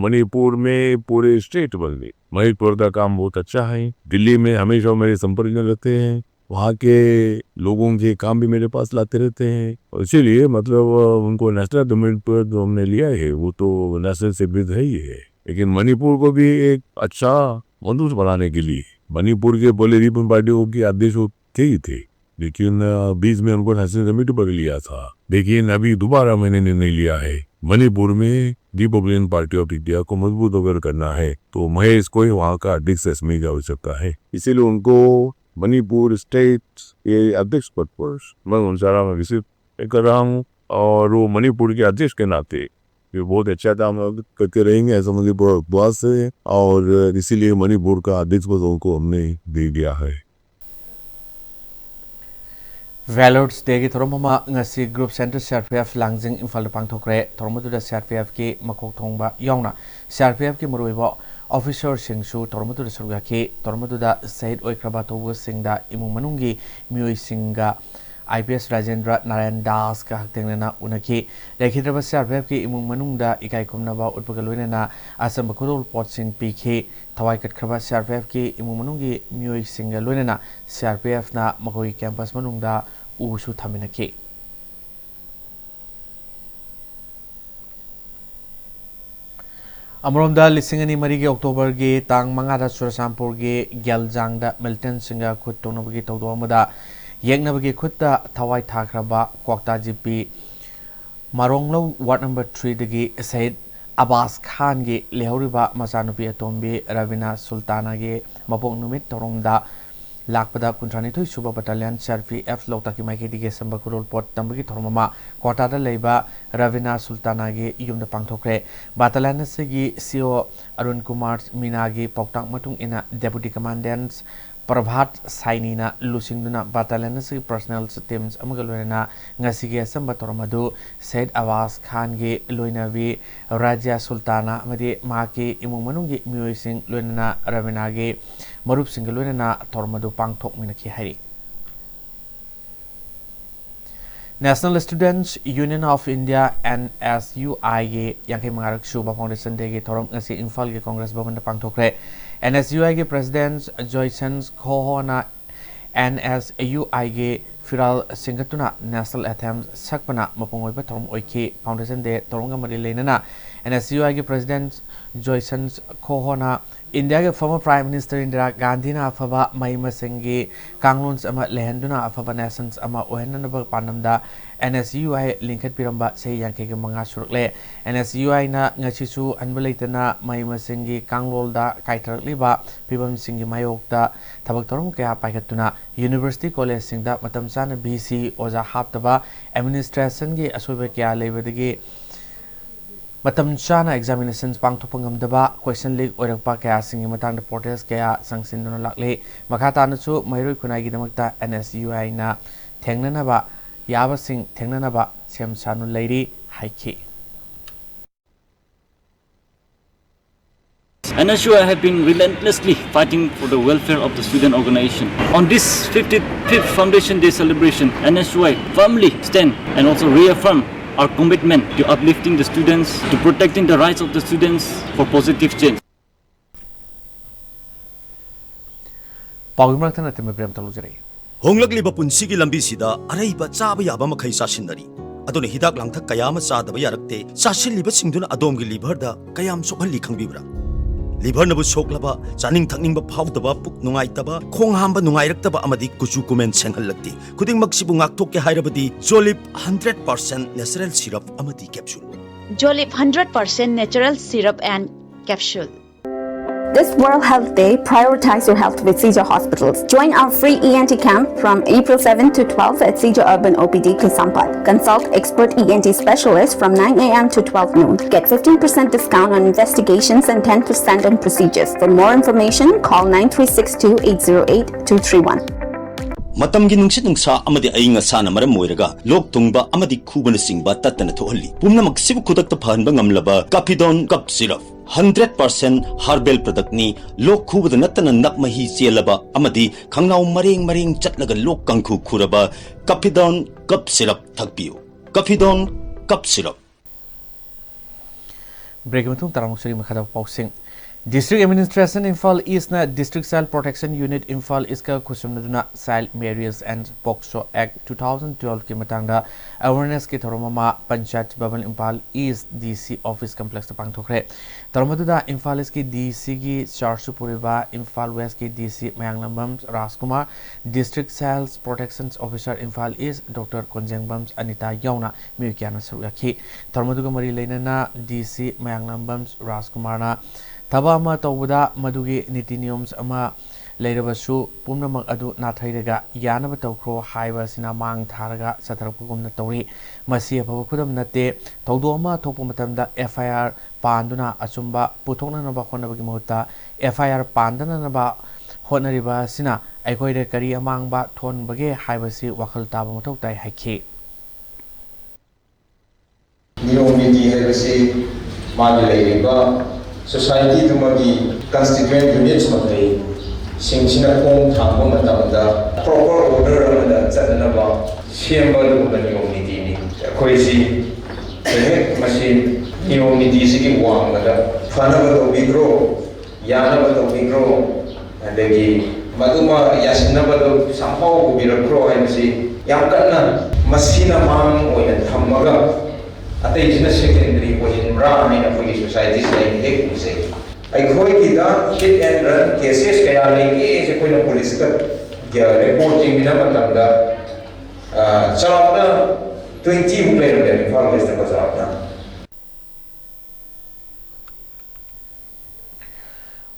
मणिपुर में पूरे स्टेट बदले। महेश भट्ट का काम बहुत अच्छा है। दिल्ली में हमेशा मेरे संपर्क में रहते हैं। वहाँ के लोगों के काम भी मेरे पास लाते रहते हैं। और इसीलिए मतलब उनको नेशनल गवर्नमेंट पर जो हमने लिया है वो तो नेशनल से भी है ही है। लेकिन मणिपुर को भी एक अच्छा मनुष्य बनाने के लिए मणिपुर के पहले रिपब्लिकन पार्टी के अध्यक्ष वो थे ही थे। लेकिन बीच में उनको नेशनल कमेटी पर लिया था। लेकिन अभी दोबारा मैंने निर्णय लिया है मणिपुर में रिपब्लिकन पार्टी ऑफ इंडिया को मजबूत अगर करना है तो महेश को ही वहाँ का अध्यक्ष एसएमए की आवश्यकता है। इसीलिए उनको मणिपुर स्टेट के अध्यक्ष पद पर मैं उनसारा में विजिट कर रहा हूँ। और वो मणिपुर के अध्यक्ष के नाते ये बहुत अच्छा काम करके रहेंगे ऐसा मुझे विश्वास है। और इसीलिए मणिपुर का अध्यक्ष पद उनको हमने दे दिया है। ꯚꯦꯂꯣꯔꯁ ꯗꯦꯒꯤ ꯊꯧꯔꯝ ꯑꯃ ꯉꯁꯤ group centre C R P F Langjing ꯏꯝꯐꯥꯜꯗ ꯄꯥꯡꯊꯣꯛꯈ꯭ꯔꯦ꯫ ꯊꯧꯔꯝ ꯑꯗꯨꯗ ꯁꯤ ꯑꯥꯔ ꯄꯤ ꯑꯦꯐꯀꯤ ꯃꯀꯣꯛ ꯊꯣꯡꯕ ꯌꯥꯎꯅ ꯁꯤ ꯑꯥꯔ ꯄꯤ ꯑꯦꯐꯀꯤ ꯃꯔꯨꯑꯣꯏꯕ ꯑꯣꯐꯤꯁꯔꯁꯤꯡꯁꯨ ꯊꯧꯔꯝ ꯑꯗꯨꯗ ꯁꯔꯨꯛ ꯌꯥꯈꯤ꯫ ꯊꯧꯔꯝ ꯑꯗꯨꯗ ꯁꯍꯤꯗ ꯑꯣꯏꯈ꯭ꯔꯕ ꯊꯧꯕꯨꯁꯤꯡꯗ ꯏꯃꯨꯡ ꯃꯅꯨꯡꯒꯤ ꯃꯤꯑꯣꯏꯁꯤꯡꯒ I P S Rajendra Narayan ꯗꯥꯁꯀ ꯍꯛꯊꯦꯡꯅꯅ ꯎꯅꯈꯤ꯫ ꯂꯩꯈꯤꯗ꯭ꯔꯕ ꯁꯤ ꯑꯥꯔ ꯄꯤ ꯑꯦꯐꯀꯤ ꯏꯃꯨꯡ ꯃꯅꯨꯡꯗ ꯏꯀꯥꯏ ꯈꯨꯝꯅꯕ ꯎꯠꯄꯒ ꯂꯣꯏꯅꯅ ꯑꯆꯝꯕ ꯈꯨꯗꯣꯜꯄꯣꯠꯁꯤꯡ ꯄꯤꯈꯤ꯫ ꯊꯋꯥꯏ ꯀꯠꯈ꯭ꯔꯕ ꯁꯤ ꯑꯥꯔ ꯄꯤ ꯑꯦꯐꯀꯤ ꯏꯃꯨꯡ ꯃꯅꯨꯡꯒꯤ ꯃꯤꯑꯣꯏꯁꯤꯡꯒ ꯂꯣꯏꯅꯅ ꯁꯤ ꯑꯥꯔ ꯄꯤ ꯑꯦꯐꯅ ꯃꯈꯣꯏꯒꯤ ꯀꯦꯝꯄꯁ ꯃꯅꯨꯡꯗ ꯎꯁꯨ ꯊꯝꯃꯤꯟꯅꯈꯤ꯫ ꯑꯃꯔꯣꯝꯗ, ꯂꯤꯁꯤꯡ ꯑꯅꯤ ꯃꯔꯤꯒꯤ ꯑꯣꯛꯇꯣꯕꯔꯒꯤ ꯇꯥꯡ ꯃꯉꯥꯗ ꯆꯨꯔꯆꯥꯟꯄꯨꯔꯒꯤ ꯒꯦꯜꯖꯥꯡꯗ ꯃꯤꯂꯤꯇꯦꯟꯁꯤꯡꯒ ꯈꯨꯠ ꯇꯣꯛꯅꯕꯒꯤ ꯊꯧꯗꯣꯛ ꯑꯃꯗ ꯌꯦꯛꯅꯕꯒꯤ ꯈꯨꯠꯇ ꯊꯋꯥꯏ ꯊꯥꯈ꯭ꯔꯕ ꯀ꯭ꯋꯥꯛꯇꯥ ꯖꯤ ꯄꯤ ꯃꯥꯔꯣꯡꯂꯧ ꯋꯥꯔꯗ ꯅꯝꯕꯔ ꯊ꯭ꯔꯤꯗꯒꯤ ꯁꯍꯤꯗ ꯑꯕꯥꯁ ꯈꯥꯟꯒꯤ ꯂꯩꯍꯧꯔꯤꯕ ꯃꯆꯥꯅꯨꯄꯤ ꯑꯇꯣꯝꯕꯤ ꯔꯕꯤꯅꯥ ꯁꯨꯜꯇꯥꯅꯥꯒꯤ ꯃꯄꯣꯛ ꯅꯨꯃꯤꯠ ꯊꯧꯔꯝꯗ ꯂꯥꯛꯄꯗ ꯀꯨꯟꯊ꯭ꯔꯥꯅꯤꯊꯣꯏ ꯁꯨꯕ ꯕꯠꯇꯥꯂꯤꯌꯟ ꯁꯤ ꯑꯥꯔ ꯄꯤ ꯑꯦꯐ ꯂꯣꯛꯇꯥꯛꯀꯤ ꯃꯥꯏꯀꯩꯗꯒꯤ ꯑꯆꯝꯕ ꯈꯨꯗꯣꯜꯄꯣꯠ ꯇꯝꯕꯒꯤ ꯊꯧꯔꯝ ꯑꯃ ꯀ꯭ꯋꯥꯇꯥꯗ ꯂꯩꯕ ꯔꯕꯤꯅꯥ ꯁꯨꯜꯇꯥꯅꯥꯒꯤ ꯌꯨꯝꯗ ꯄꯥꯡꯊꯣꯛꯈ꯭ꯔꯦ꯫ ꯕꯠꯇꯥꯂꯤꯌꯟ ꯑꯁꯤꯒꯤ ꯁꯤ ꯑꯣ ꯑꯔꯨꯟ ꯀꯨꯃꯥꯔ ꯃꯤꯅꯥꯒꯤ ꯄꯥꯎꯇꯥꯛ ꯃꯇꯨꯡ ꯏꯟꯅ, ꯗꯦꯄꯨꯇꯤ ꯀꯃꯥꯟꯗꯦꯟꯠ ꯄ꯭ꯔꯚꯥꯠ ꯁꯥꯏꯅꯤꯅ ꯂꯨꯆꯤꯡꯗꯨꯅ ꯕꯠꯇꯥꯂꯤꯌꯟ ꯑꯁꯤꯒꯤ ꯄꯔꯁꯅꯦꯜ ꯇꯤꯝꯁ ꯑꯃꯒ ꯂꯣꯏꯅꯅ ꯉꯁꯤꯒꯤ ꯑꯆꯝꯕ ꯊꯧꯔꯝ ꯑꯗꯨ ꯁꯍꯤꯗ ꯑꯕꯥꯁ ꯈꯥꯟꯒꯤ ꯂꯣꯏꯅꯕꯤ ꯔꯥꯖ꯭ꯌ ꯁꯨꯜꯇꯥꯅꯥ ꯑꯃꯗꯤ ꯃꯍꯥꯛꯀꯤ ꯏꯃꯨꯡ ꯃꯅꯨꯡꯒꯤ ꯃꯤꯑꯣꯏꯁꯤꯡ, ꯂꯣꯏꯅꯅ ꯔꯕꯤꯅꯥꯒꯤ ꯃꯔꯨꯞꯁꯤꯡꯒ ꯂꯣꯏꯅꯅ ꯊꯧꯔꯝ ꯑꯗꯨ ꯄꯥꯡꯊꯣꯛꯃꯤꯟꯅꯈꯤ ꯍꯥꯏꯔꯤ꯫ National Students Union of India, N S U I ꯒꯤ ꯌꯥꯡꯈꯩ ꯃꯉꯥꯔꯛ ꯁꯨꯕ Foundation Day ꯒꯤ ꯊꯧꯔꯝ ꯉꯁꯤ ꯏꯝꯐꯥꯜꯒꯤ Congress ꯚꯕꯟꯗ ꯄꯥꯡꯊꯣꯛꯈ꯭ꯔꯦ꯫ N S U I ꯒꯤ President ꯖꯣꯏꯁꯟ ꯈꯣꯍꯣꯅ N S U I ꯒꯤ ꯐꯤꯔꯥꯜ ꯁꯤꯡꯒꯠꯇꯨꯅ National Anthem ꯁꯛꯄꯅ ꯃꯄꯨꯡ ꯑꯣꯏꯕ ꯊꯧꯔꯝ ꯑꯣꯏꯈꯤ꯫ Foundation Day ꯊꯧꯔꯝꯒ ꯃꯔꯤ ꯂꯩꯅꯅ N S U I ꯒꯤ President ꯖꯣꯏꯁꯟ ꯈꯣꯍꯣꯅ ꯏꯟꯗꯤꯌꯥꯒꯤ former Prime Minister ꯏꯟꯗꯤꯔꯥ ꯒꯥꯟꯙꯤꯅ ꯑꯐꯕ ꯃꯍꯩ ꯃꯁꯤꯡꯒꯤ ꯀꯥꯡꯂꯣꯟꯁ ꯑꯃ ꯂꯩꯍꯟꯗꯨꯅ ꯑꯐꯕ nations ꯑꯃ ꯑꯣꯏꯍꯟꯅꯅꯕ ꯄꯥꯟꯗꯝꯗ N S U I ꯂꯤꯡꯈꯠꯄꯤꯔꯝꯕ ꯆꯍꯤ ꯌꯥꯡꯈꯩꯒ ꯃꯉꯥ ꯁꯨꯔꯛꯂꯦ꯫ N S U I ꯅ ꯉꯁꯤꯁꯨ ꯍꯟꯕ ꯂꯩꯇꯅ ꯃꯍꯩ ꯃꯁꯤꯡꯒꯤ ꯀꯥꯡꯂꯣꯟꯗ ꯀꯥꯏꯊꯔꯛꯂꯤꯕ ꯐꯤꯕꯝꯁꯤꯡꯒꯤ ꯃꯥꯌꯣꯛꯇ ꯊꯕꯛ ꯊꯧꯔꯝ ꯀꯌꯥ ꯄꯥꯏꯈꯠꯇꯨꯅ university, college ꯁꯤꯡꯗ ꯃꯇꯝ ꯆꯥꯅ V C ꯑꯣꯖꯥ ꯍꯥꯞꯇꯕ, administration ꯒꯤ ꯑꯁꯣꯏꯕ ꯀꯌꯥ ꯂꯩꯕꯗꯒꯤ ꯃꯇꯝ ꯆꯥꯅ examinations ꯄꯥꯡꯊꯣꯛꯄ ꯉꯝꯗꯕ, question leak ꯑꯣꯏꯔꯛꯄ ꯀꯌꯥꯁꯤꯡꯒꯤ ꯃꯇꯥꯡꯗ protest ꯀꯌꯥ ꯆꯪꯁꯤꯟꯗꯨꯅ ꯂꯥꯛꯂꯤ꯫ ꯃꯈꯥ ꯇꯥꯅꯁꯨ ꯃꯍꯩꯔꯣꯏ ꯈꯨꯟꯅꯥꯏꯒꯤꯗꯃꯛꯇ N S U I ꯅ ꯊꯦꯡꯅꯅꯕ ꯌꯥꯕꯁꯤꯡ ꯊꯦꯡꯅꯅꯕ ꯁꯦꯝ ꯁꯥꯗꯨꯅ ꯂꯩꯔꯤ ꯍꯥꯏꯈꯤ꯫ N S U I have been relentlessly fighting for the welfare of the student organization. On this fifty-fifth Foundation Day celebration, N S U I firmly stand and also reaffirm our commitment to uplifting the students, to protecting the rights of the students for positive change. ꯄꯥꯎꯒꯤ ꯃꯔꯛ ꯊꯠꯅ team break ꯑꯃꯇ ꯂꯧꯖꯔꯛꯏ꯫ ꯍꯣꯡꯂꯛꯂꯤꯕ ꯄꯨꯟꯁꯤꯒꯤ ꯂꯝꯕꯤꯁꯤꯗ ꯑꯔꯩꯕ ꯆꯥꯕ ꯌꯥꯕ ꯃꯈꯩ ꯆꯥꯁꯤꯟꯅꯔꯤ꯫ ꯑꯗꯨꯅ ꯍꯤꯗꯥꯛ ꯂꯥꯡꯊꯛ ꯀꯌꯥ ꯑꯃ ꯆꯥꯗꯕ ꯌꯥꯔꯛꯇꯦ꯫ ꯆꯥꯁꯤꯜꯂꯤꯕꯁꯤꯡꯗꯨꯅ ꯑꯗꯣꯝꯒꯤ ꯂꯤꯚꯔꯗ ꯀꯌꯥꯝ ꯁꯣꯛꯍꯜꯂꯤ ꯈꯪꯕꯤꯕ꯭ꯔꯥ? ꯂꯤꯚꯔꯅꯕꯨ ꯁꯣꯛꯂꯕ, ꯆꯥꯅꯤꯡ ꯊꯛꯅꯤꯡꯕ ꯐꯥꯎꯗꯕ, ꯄꯨꯛ ꯅꯨꯡꯉꯥꯏꯇꯕ, ꯈꯣꯡ ꯍꯥꯝꯕ ꯅꯨꯡꯉꯥꯏꯔꯛꯇꯕ ꯑꯃꯗꯤ ꯀꯨꯆꯨ ꯀꯨꯃꯦꯟ ꯁꯦꯡꯍꯜꯂꯛꯇꯦ꯫ ꯈꯨꯗꯤꯡꯃꯛꯁꯤꯕꯨ ꯉꯥꯛꯊꯣꯛꯀꯦ ꯍꯥꯏꯔꯕꯗꯤ ꯖꯣꯂꯤꯞ ꯍꯟꯗ꯭ꯔꯦꯠ ꯄꯥꯔꯁꯦꯟ ꯅꯦꯆꯔꯦꯜ ꯁꯤꯔꯞ ꯑꯃꯗꯤ capsule. Jolip hundred percent natural syrup and capsule. This World Health Day, prioritize your health with Seizure Hospitals. Join our free E N T camp from April seven to twelve at Seizure Urban O P D Kaisampad. Consult expert E N T specialists from nine a m to twelve noon. Get fifteen percent discount on investigations and ten percent on procedures. For more information, call nine three six two eight zero eight two three one. ꯃꯇꯝꯒꯤ ꯅꯨꯡꯁꯤꯠ ꯅꯨꯡꯁꯥ ꯑꯃꯗꯤ ꯑꯏꯪ ꯑꯁꯥꯅ ꯃꯔꯝ ꯑꯣꯏꯔꯒ ꯂꯣꯛ ꯊꯨꯡꯕ ꯑꯃꯗꯤ ꯈꯨꯕꯅꯆꯤꯡꯕ ꯇꯠꯇꯅ ꯊꯣꯛꯍꯜꯂꯤ꯫ ꯄꯨꯝꯅꯃꯛꯁꯤꯕꯨ ꯈꯨꯗꯛꯇ ꯐꯍꯟꯕ ꯉꯝꯂꯕ ꯀꯥꯐꯤꯗꯣꯟ cough syrup. Hundred percent herbal ꯄ꯭ꯔꯗꯛꯅꯤ꯫ ꯂꯣꯛ ꯈꯨꯕꯗ ꯅꯠꯇꯅ ꯅꯞ ꯃꯍꯤ ꯆꯦꯜꯂꯕ ꯑꯃꯗꯤ ꯈꯪꯅꯥꯎ ꯃꯔꯦꯡ ꯃꯔꯦꯡ ꯆꯠꯂꯒ ꯂꯣꯛ ꯀꯥꯡꯈꯨ ꯈꯨꯔꯕ ꯀꯥꯐꯤꯗꯣꯟ ꯀꯞ ꯁꯤꯔꯞ ꯊꯛꯄꯤꯌꯨ꯫ ꯀꯥꯐꯤꯗꯣꯟ cough syrup. ꯕ꯭ꯔꯦꯛꯀꯤ ꯃꯇꯨꯡ ꯇꯔꯥꯃꯨꯛ ꯁꯔꯤ ꯃꯈꯥꯗ ꯄꯥꯎꯁꯤꯡ꯫ District Administration Imphal East ꯅ District Child Protection Unit Imphal East ꯀ ꯈꯨꯠꯁꯝꯅꯗꯨꯅ Child Marriage and POCSO Act two thousand twelve ꯀꯤ ꯃꯇꯥꯡꯗ awareness ꯀꯤ ꯊꯧꯔꯝ ꯑꯃ Panchayat Bhavan Imphal East D C Office Complex ꯇ ꯄꯥꯡꯊꯣꯛꯈ꯭ꯔꯦ꯫ ꯊꯧꯔꯝ ꯑꯗꯨꯗ ꯏꯝꯐꯥꯜ ꯏꯁꯀꯤ D C ꯒꯤ ꯆꯥꯔꯖꯁꯨ ꯄꯨꯔꯤꯕ ꯏꯝꯐꯥꯜ ꯋꯦꯁꯀꯤ D C ꯃꯌꯥꯡꯂꯥꯡꯕꯝ ꯔꯥꯖꯀꯨꯃꯥꯔ, District Child Protection Officer Imphal East Doctor ꯀꯣꯟꯖꯦꯡꯕꯝ Anita ꯌꯥꯎꯅ ꯃꯤꯑꯣꯏ ꯀꯌꯥꯅ ꯁꯔꯨꯛ ꯌꯥꯈꯤ꯫ ꯊꯧꯔꯝ ꯑꯗꯨꯒ ꯃꯔꯤ ꯂꯩꯅꯅ D C ꯃꯌꯥꯡꯂꯥꯡꯕꯝ ꯔꯥꯖꯀꯨꯃꯥꯔꯅ ꯊꯕꯛ ꯑꯃ ꯇꯧꯕꯗ ꯃꯗꯨꯒꯤ ꯅꯤꯇꯤ ꯅꯤꯌꯣꯝ ꯑꯃ ꯂꯩꯔꯕꯁꯨ ꯄꯨꯝꯅꯃꯛ ꯑꯗꯨ ꯅꯥꯊꯩꯔꯒ ꯌꯥꯅꯕ ꯇꯧꯈ꯭ꯔꯣ ꯍꯥꯏꯕ ꯑꯁꯤꯅ ꯃꯥꯡ ꯊꯥꯔꯒ ꯆꯠꯊꯔꯛꯄꯒꯨꯝꯅ ꯇꯧꯔꯤ꯫ ꯃꯁꯤ ꯑꯐꯕ ꯈꯨꯗꯝ ꯅꯠꯇꯦ꯫ ꯊꯧꯗꯣꯛ ꯑꯃ ꯊꯣꯛꯄ ꯃꯇꯝꯗ F I R ꯄꯥꯟꯗꯨꯅ ꯑꯆꯨꯝꯕ ꯄꯨꯊꯣꯛꯅꯅꯕ ꯍꯣꯠꯅꯕꯒꯤ ꯃꯍꯨꯠꯇ F I R ꯄꯥꯟꯗꯅꯕ ꯍꯣꯠꯅꯔꯤꯕ ꯑꯁꯤꯅ ꯑꯩꯈꯣꯏꯗ ꯀꯔꯤ ꯑꯃꯥꯡꯕ ꯊꯣꯛꯍꯟꯕꯒꯦ ꯍꯥꯏꯕꯁꯤ ꯋꯥꯈꯜ ꯇꯥꯕ ꯃꯊꯧ ꯇꯥꯏ ꯍꯥꯏꯈꯤ꯫ ꯅꯤꯌꯣꯝ ꯅꯤꯇꯤ ꯍꯥꯏꯕꯁꯤ ꯃꯥꯒꯤ ꯂꯩꯔꯤꯕ Societyꯗꯨꯃꯒꯤ constituent units ꯃꯈꯩꯁꯤꯡꯁꯤꯅ ꯈꯣꯡ ꯊꯥꯡꯕ ꯃꯇꯝꯗ proper order ꯑꯃꯗ ꯆꯠꯅꯅꯕ ꯁꯦꯝꯕ ꯑꯗꯨꯒꯨꯝꯕ ꯅꯤꯌꯣꯝ ꯅꯤꯇꯤꯅꯤ꯫ ꯑꯩꯈꯣꯏꯁꯤ ꯍꯦꯛ ꯃꯁꯤ ꯅꯤꯌꯣꯝ ꯅꯤꯇꯤꯁꯤꯒꯤ ꯋꯥꯡꯃꯗ ꯐꯅꯕ ꯇꯧꯕꯤꯈ꯭ꯔꯣ, ꯌꯥꯅꯕ ꯇꯧꯕꯤꯈ꯭ꯔꯣ, ꯑꯗꯒꯤ ꯃꯗꯨꯃ ꯌꯥꯁꯤꯟꯅꯕꯗꯨ ꯁꯝꯍꯥꯎ ꯄꯨꯕꯤꯔꯛꯈ꯭ꯔꯣ ꯍꯥꯏꯕꯁꯤ ꯌꯥꯝ ꯀꯟꯅ ꯃꯁꯤꯅ ꯃꯥꯡ ꯑꯣꯏꯅ ꯊꯝꯃꯒ ꯑꯇꯩꯁꯤꯅ secondary ꯑꯣꯏꯍꯟꯕ꯭ꯔꯥ ꯍꯥꯏꯅ ꯑꯩꯈꯣꯏꯒꯤ societyꯁꯤꯗ ꯑꯩꯅ ꯍꯦꯛ ꯎꯖꯩ꯫ ꯑꯩꯈꯣꯏꯒꯤꯗ hit and run cases ꯀꯌꯥ ꯂꯩꯒꯦꯁꯦ ꯑꯩꯈꯣꯏꯅ policeꯀ report ꯌꯦꯡꯃꯤꯟꯅꯕ ꯃꯇꯝꯗ, ꯑ, ꯆꯥꯎꯔꯥꯛꯅ twenty ꯃꯨꯛ ꯂꯩꯔꯝꯃꯦ ꯏꯝꯐꯥꯜ Westꯇꯀꯣ, ꯆꯥꯎꯔꯥꯛꯅ꯫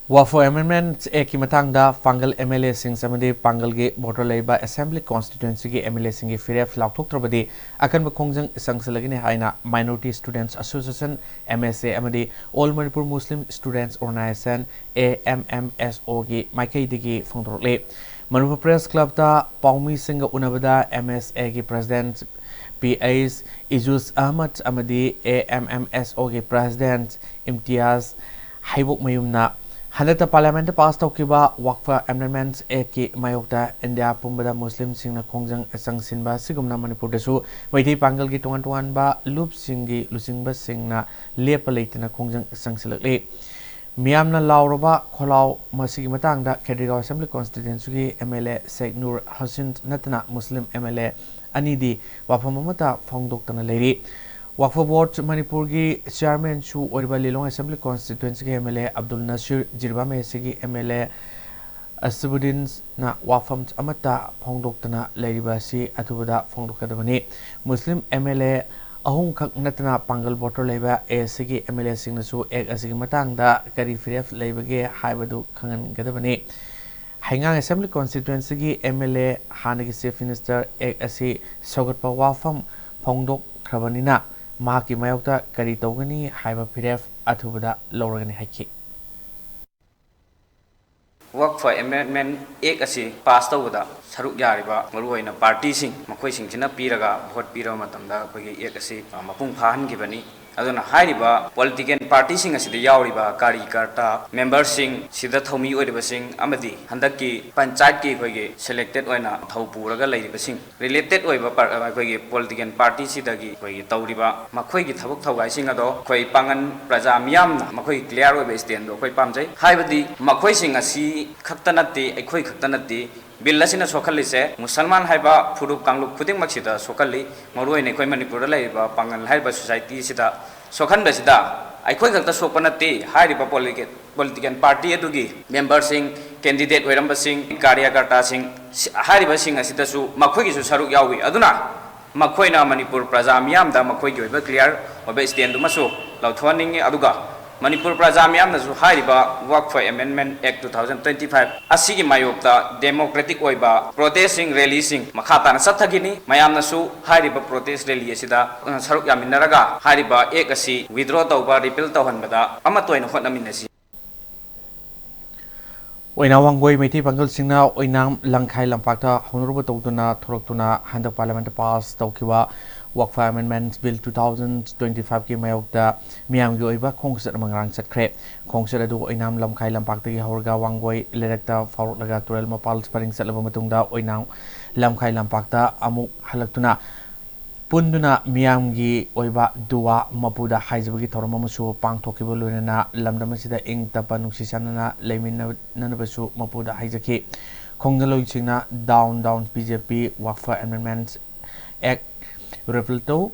Waqf Amendment Actꯀꯤ ꯃꯇꯥꯡꯗ ꯄꯥꯡꯒꯜ MLAꯁꯤꯡ ꯑꯃꯗꯤ ꯄꯥꯡꯒꯜꯒꯤ border ꯂꯩꯕ Assembly Constituencyꯒꯤ MLAꯁꯤꯡꯒꯤ ꯐꯤꯔꯦꯞ ꯂꯥꯎꯊꯣꯛꯇ꯭ꯔꯕꯗꯤ ꯑꯀꯟꯕ ꯈꯣꯡꯖꯪ ꯆꯪꯁꯤꯜꯂꯒꯅꯤ ꯍꯥꯏꯅ Minority Students Association, MSA, ꯑꯃꯗꯤ All Manipur Muslim Students Organisation, AMMSOꯒꯤ ꯃꯥꯏꯀꯩꯗꯒꯤ ꯐꯣꯡꯗꯣꯔꯛꯂꯤ꯫ ꯃꯅꯤꯄꯨꯔ Press Clubꯇ ꯄꯥꯎꯃꯤꯁꯤꯡꯒ ꯎꯅꯕꯗ MSAꯒꯤ President P H Ijus Ahmad ꯑꯃꯗꯤ AMMSOꯒꯤ President ꯏꯝꯇꯤꯌꯥꯖ ꯍꯩꯕꯣꯛꯃꯌꯨꯝꯅ ꯍꯟꯗꯛꯇ Parliamentꯇ pass ꯇꯧꯈꯤꯕ Waqf Amendment Actꯀꯤ ꯃꯥꯌꯣꯛꯇ ꯏꯟꯗꯤꯌꯥ ꯄꯨꯝꯕꯗ ꯃꯨꯁꯂꯤꯝꯁꯤꯡꯅ ꯈꯣꯡꯖꯪ ꯆꯪꯁꯤꯟꯕ ꯑꯁꯤꯒꯨꯝꯅ ꯃꯅꯤꯄꯨꯔꯗꯁꯨ ꯃꯩꯇꯩ ꯄꯥꯡꯒꯜꯒꯤ ꯇꯣꯉꯥꯟ ꯇꯣꯉꯥꯟꯕ ꯂꯨꯞꯁꯤꯡꯒꯤ ꯂꯨꯆꯤꯡꯕꯁꯤꯡꯅ ꯂꯦꯞꯄ ꯂꯩꯇꯅ ꯈꯣꯡꯖꯪ ꯆꯪꯁꯤꯜꯂꯛꯂꯤ꯫ ꯃꯤꯌꯥꯝꯅ ꯂꯥꯎꯔꯕ ꯈꯣꯜꯂꯥꯎ ꯃꯁꯤꯒꯤ ꯃꯇꯥꯡꯗ ꯈꯦꯗ꯭ꯔꯤꯒꯥꯎ Assembly Constituencyꯒꯤ MLA ꯁꯦꯈ ꯅꯨꯔ ꯍꯨꯁꯦꯟ ꯅꯠꯇꯅ ꯃꯨꯁꯂꯤꯝ MLA ꯑꯅꯤꯗꯤ ꯋꯥꯐꯝ ꯑꯃꯠꯇ ꯐꯣꯡꯗꯣꯛꯇꯅ ꯂꯩꯔꯤ꯫ Waqf Board ꯃꯅꯤꯄꯨꯔꯒꯤ Chairmanꯁꯨ ꯑꯣꯏꯔꯤꯕ ꯂꯤꯂꯣꯡ Assembly Constituencyꯒꯤ MLA ꯑꯕꯗꯨꯜ ꯅꯁꯤꯔ, ꯖꯤꯔꯤꯕꯥꯝ ACꯒꯤ MLA ꯑꯁꯤꯕꯨꯗꯤꯟꯅ ꯋꯥꯐꯝ ꯑꯃꯠꯇ ꯐꯣꯡꯗꯣꯛꯇꯅ ꯂꯩꯔꯤꯕ ꯑꯁꯤ ꯑꯊꯨꯕꯗ ꯐꯣꯡꯗꯣꯛꯀꯗꯕꯅꯤ꯫ ꯃꯨꯁꯂꯤꯝ MLA ꯑꯍꯨꯝꯈꯛ ꯅꯠꯇꯅ ꯄꯥꯡꯒꯜ border ꯂꯩꯕ ACꯒꯤ MLAꯁꯤꯡꯅꯁꯨ Act ꯑꯁꯤꯒꯤ ꯃꯇꯥꯡꯗ ꯀꯔꯤ ꯐꯤꯔꯦꯞ ꯂꯩꯕꯒꯦ ꯍꯥꯏꯕꯗꯨ ꯈꯪꯍꯟꯒꯗꯕꯅꯤ꯫ ꯍꯩꯉꯥꯡ Assembly Constituencyꯒꯤ MLA ꯍꯥꯟꯅꯒꯤ Chief Minister Act ꯑꯁꯤ ꯁꯧꯒꯠꯄ ꯋꯥꯐꯝ ꯐꯣꯡꯗꯣꯛꯈ꯭ꯔꯕꯅꯤꯅ ꯃꯍꯥꯛꯀꯤ ꯃꯥꯌꯣꯛꯇ ꯀꯔꯤ ꯇꯧꯒꯅꯤ ꯍꯥꯏꯕ ꯐꯤꯔꯦꯞ ꯑꯊꯨꯕꯗ ꯂꯧꯔꯒꯅꯤ ꯍꯥꯏꯈꯤ꯫ Waqf Amendment Act ꯑꯁꯤ pass ꯇꯧꯕꯗ ꯁꯔꯨꯛ ꯌꯥꯔꯤꯕ ꯃꯔꯨꯑꯣꯏꯅ partyꯁꯤꯡ, ꯃꯈꯣꯏꯁꯤꯡꯁꯤꯅ ꯄꯤꯔꯒ vote ꯄꯤꯔꯕ ꯃꯇꯝꯗ ꯑꯩꯈꯣꯏꯒꯤ Act ꯑꯁꯤ, ꯑ, ꯃꯄꯨꯡ ꯐꯥꯍꯟꯈꯤꯕꯅꯤ꯫ ꯑꯗꯨꯅ ꯍꯥꯏꯔꯤꯕ ꯄꯣꯂꯤꯇꯤꯀꯦꯜ ꯄꯥꯔꯇꯤꯁꯤꯡ ꯑꯁꯤꯗ ꯌꯥꯎꯔꯤꯕ ꯀꯥꯔꯤꯀꯔꯇꯥ, ꯃꯦꯝꯕꯔꯁꯤꯡ, ꯁꯤꯗ ꯊꯧꯃꯤ ꯑꯣꯏꯔꯤꯕꯁꯤꯡ ꯑꯃꯗꯤ ꯍꯟꯗꯛꯀꯤ ꯄꯟꯆꯥꯌꯠꯀꯤ ꯑꯩꯈꯣꯏꯒꯤ ꯁꯦꯂꯦꯛꯇꯦꯠ ꯑꯣꯏꯅ ꯊꯧ ꯄꯨꯔꯒ ꯂꯩꯔꯤꯕꯁꯤꯡ, ꯔꯤꯂꯦꯇꯦꯠ ꯑꯣꯏꯕ ꯄꯥꯔ-, ꯑꯩꯈꯣꯏꯒꯤ ꯄꯣꯂꯤꯇꯤꯀꯦꯜ ꯄꯥꯔꯇꯤꯁꯤꯗꯒꯤ ꯑꯩꯈꯣꯏꯒꯤ ꯇꯧꯔꯤꯕ ꯃꯈꯣꯏꯒꯤ ꯊꯕꯛ ꯊꯧꯒꯥꯏꯁꯤꯡ ꯑꯗꯣ ꯑꯩꯈꯣꯏ ꯄꯥꯡꯒꯜ ꯄ꯭ꯔꯖꯥ ꯃꯤꯌꯥꯝꯅ ꯃꯈꯣꯏꯒꯤ ꯀ꯭ꯂꯤꯌꯥꯔ ꯑꯣꯏꯕ ꯁ꯭ꯇꯦꯟꯗꯣ ꯑꯩꯈꯣꯏ ꯄꯥꯝꯖꯩ꯫ ꯍꯥꯏꯕꯗꯤ ꯃꯈꯣꯏꯁꯤꯡ ꯑꯁꯤ ꯈꯛꯇ ꯅꯠꯇꯦ, ꯑꯩꯈꯣꯏ ꯈꯛꯇ ꯅꯠꯇꯦ, ꯕꯤꯜ ꯑꯁꯤꯅ ꯁꯣꯛꯍꯜꯂꯤꯁꯦ ꯃꯨꯁꯜꯃꯥꯟ ꯍꯥꯏꯕ ꯐꯨꯔꯨꯞ ꯀꯥꯡꯂꯨꯞ ꯈꯨꯗꯤꯡꯃꯛꯁꯤꯗ ꯁꯣꯛꯍꯜꯂꯤ꯫ ꯃꯔꯨꯑꯣꯏꯅ ꯑꯩꯈꯣꯏ ꯃꯅꯤꯄꯨꯔꯗ ꯂꯩꯔꯤꯕ ꯄꯥꯡꯒꯜ ꯍꯥꯏꯔꯤꯕ ꯁꯣꯁꯥꯏꯇꯤ ꯑꯁꯤꯗ ꯁꯣꯛꯍꯟꯕꯁꯤꯗ ꯑꯩꯈꯣꯏ ꯈꯛꯇ ꯁꯣꯛꯄ ꯅꯠꯇꯦ, ꯍꯥꯏꯔꯤꯕ ꯄꯣꯂꯤꯇꯤꯀꯦꯜ ꯄꯥꯔꯇꯤ ꯑꯗꯨꯒꯤ ꯃꯦꯝꯕꯔꯁꯤꯡ, ꯀꯦꯟꯗꯤꯗꯦꯠ ꯑꯣꯏꯔꯝꯕꯁꯤꯡ, ꯀꯥꯔꯌꯀꯔꯇꯥꯁꯤꯡ, ꯁꯤ-, ꯍꯥꯏꯔꯤꯕꯁꯤꯡ ꯑꯁꯤꯗꯁꯨ ꯃꯈꯣꯏꯒꯤꯁꯨ ꯁꯔꯨꯛ ꯌꯥꯎꯏ꯫ ꯑꯗꯨꯅ ꯃꯈꯣꯏꯅ ꯃꯅꯤꯄꯨꯔ ꯄ꯭ꯔꯖꯥ ꯃꯤꯌꯥꯝꯗ ꯃꯈꯣꯏꯒꯤ ꯑꯣꯏꯕ ꯀ꯭ꯂꯤꯌꯥꯔ ꯑꯣꯏꯕ ꯁ꯭ꯇꯦꯟꯗꯨꯃꯁꯨ ꯂꯧꯊꯣꯛꯍꯟꯅꯤꯡꯏ꯫ ꯑꯗꯨꯒ ꯃꯅꯤꯄꯨꯔ ꯄ꯭ꯔꯖꯥ ꯃꯤꯌꯥꯝꯅꯁꯨ ꯍꯥꯏꯔꯤꯕ Waqf Amendment Act two thousand twenty five ꯑꯁꯤꯒꯤ ꯃꯥꯌꯣꯛꯇ ꯗꯦꯃꯣꯀ꯭ꯔꯦꯇꯤꯛ ꯑꯣꯏꯕ ꯄ꯭ꯔꯣꯇꯦꯁꯁꯤꯡ, ꯔꯦꯂꯤꯁꯤꯡ ꯃꯈꯥ ꯇꯥꯅ ꯆꯠꯊꯈꯤꯅꯤ꯫ ꯃꯌꯥꯝꯅꯁꯨ ꯍꯥꯏꯔꯤꯕ ꯄ꯭ꯔꯣꯇꯦꯁ ꯔꯦꯂꯤ ꯑꯁꯤꯗ, ꯑ, ꯁꯔꯨꯛ ꯌꯥꯃꯤꯟꯅꯔꯒ ꯍꯥꯏꯔꯤꯕ ꯑꯦꯛ ꯑꯁꯤ ꯋꯤꯗ꯭ꯔꯣ ꯇꯧꯕ, ꯔꯤꯄꯤꯜ ꯇꯧꯍꯟꯕꯗ ꯑꯃꯠꯇ ꯑꯣꯏꯅ ꯍꯣꯠꯅꯃꯤꯟꯅꯁꯤ꯫ ꯑꯣꯏꯅꯥꯝ ꯋꯥꯡꯒꯣꯏ ꯃꯩꯇꯩ ꯄꯥꯡꯒꯜꯁꯤꯡꯅ ꯑꯣꯏꯅꯥꯝ ꯂꯝꯈꯥꯏ ꯂꯝꯄꯥꯛꯇ ꯍꯧꯅꯔꯨꯕ ꯇꯧꯗꯨꯅ ꯊꯣꯔꯛꯇꯨꯅ ꯍꯟꯗꯛ ꯄꯥꯔꯂꯤꯌꯥꯃꯦꯟꯠꯇ ꯄꯥꯁ ꯇꯧꯈꯤꯕ Waqf Amendments Bill two thousand twenty five ꯀꯤ ꯃꯥꯌꯣꯛꯇ ꯃꯤꯌꯥꯝꯒꯤ ꯑꯣꯏꯕ ꯈꯣꯡꯆꯠ ꯑꯃ ꯉꯔꯥꯡ ꯆꯠꯈ꯭ꯔꯦ꯫ ꯈꯣꯡꯆꯠ ꯑꯗꯨ ꯑꯣꯏꯅꯥꯝ ꯂꯝꯈꯥꯏ ꯂꯝꯄꯥꯛꯇꯒꯤ ꯍꯧꯔꯒ ꯋꯥꯡꯒꯣꯏ ꯂꯩꯔꯛꯇ ꯐꯥꯎꯔꯛꯂꯒ ꯇꯨꯔꯦꯜ ꯃꯄꯥꯜ ꯄꯔꯤꯡ ꯆꯠꯂꯕ ꯃꯇꯨꯡꯗ ꯑꯣꯏꯅꯥꯝ ꯂꯝꯈꯥꯏ ꯂꯝꯄꯥꯛꯇ ꯑꯃꯨꯛ ꯍꯜꯂꯛꯇꯨꯅ ꯄꯨꯟꯗꯨꯅ ꯃꯤꯌꯥꯝꯒꯤ ꯑꯣꯏꯕ ꯗꯨꯋꯥ ꯃꯄꯨꯗ ꯍꯥꯏꯖꯕꯒꯤ ꯊꯧꯔꯝ ꯑꯃꯁꯨ ꯄꯥꯡꯊꯣꯛꯈꯤꯕ ꯂꯣꯏꯅꯅ ꯂꯝꯗꯝ ꯑꯁꯤꯗ ꯏꯪ ꯇꯞꯄ ꯅꯨꯡꯁꯤ ꯆꯥꯟꯅꯅ ꯂꯩꯃꯤꯟꯅꯅꯕꯁꯨ ꯃꯄꯨꯗ ꯍꯥꯏꯖꯈꯤ꯫ ꯈꯣꯡꯖꯟꯂꯣꯏꯁꯤꯡꯅ Down Down B J P, Waqf Amendments Act repeal ꯇꯧ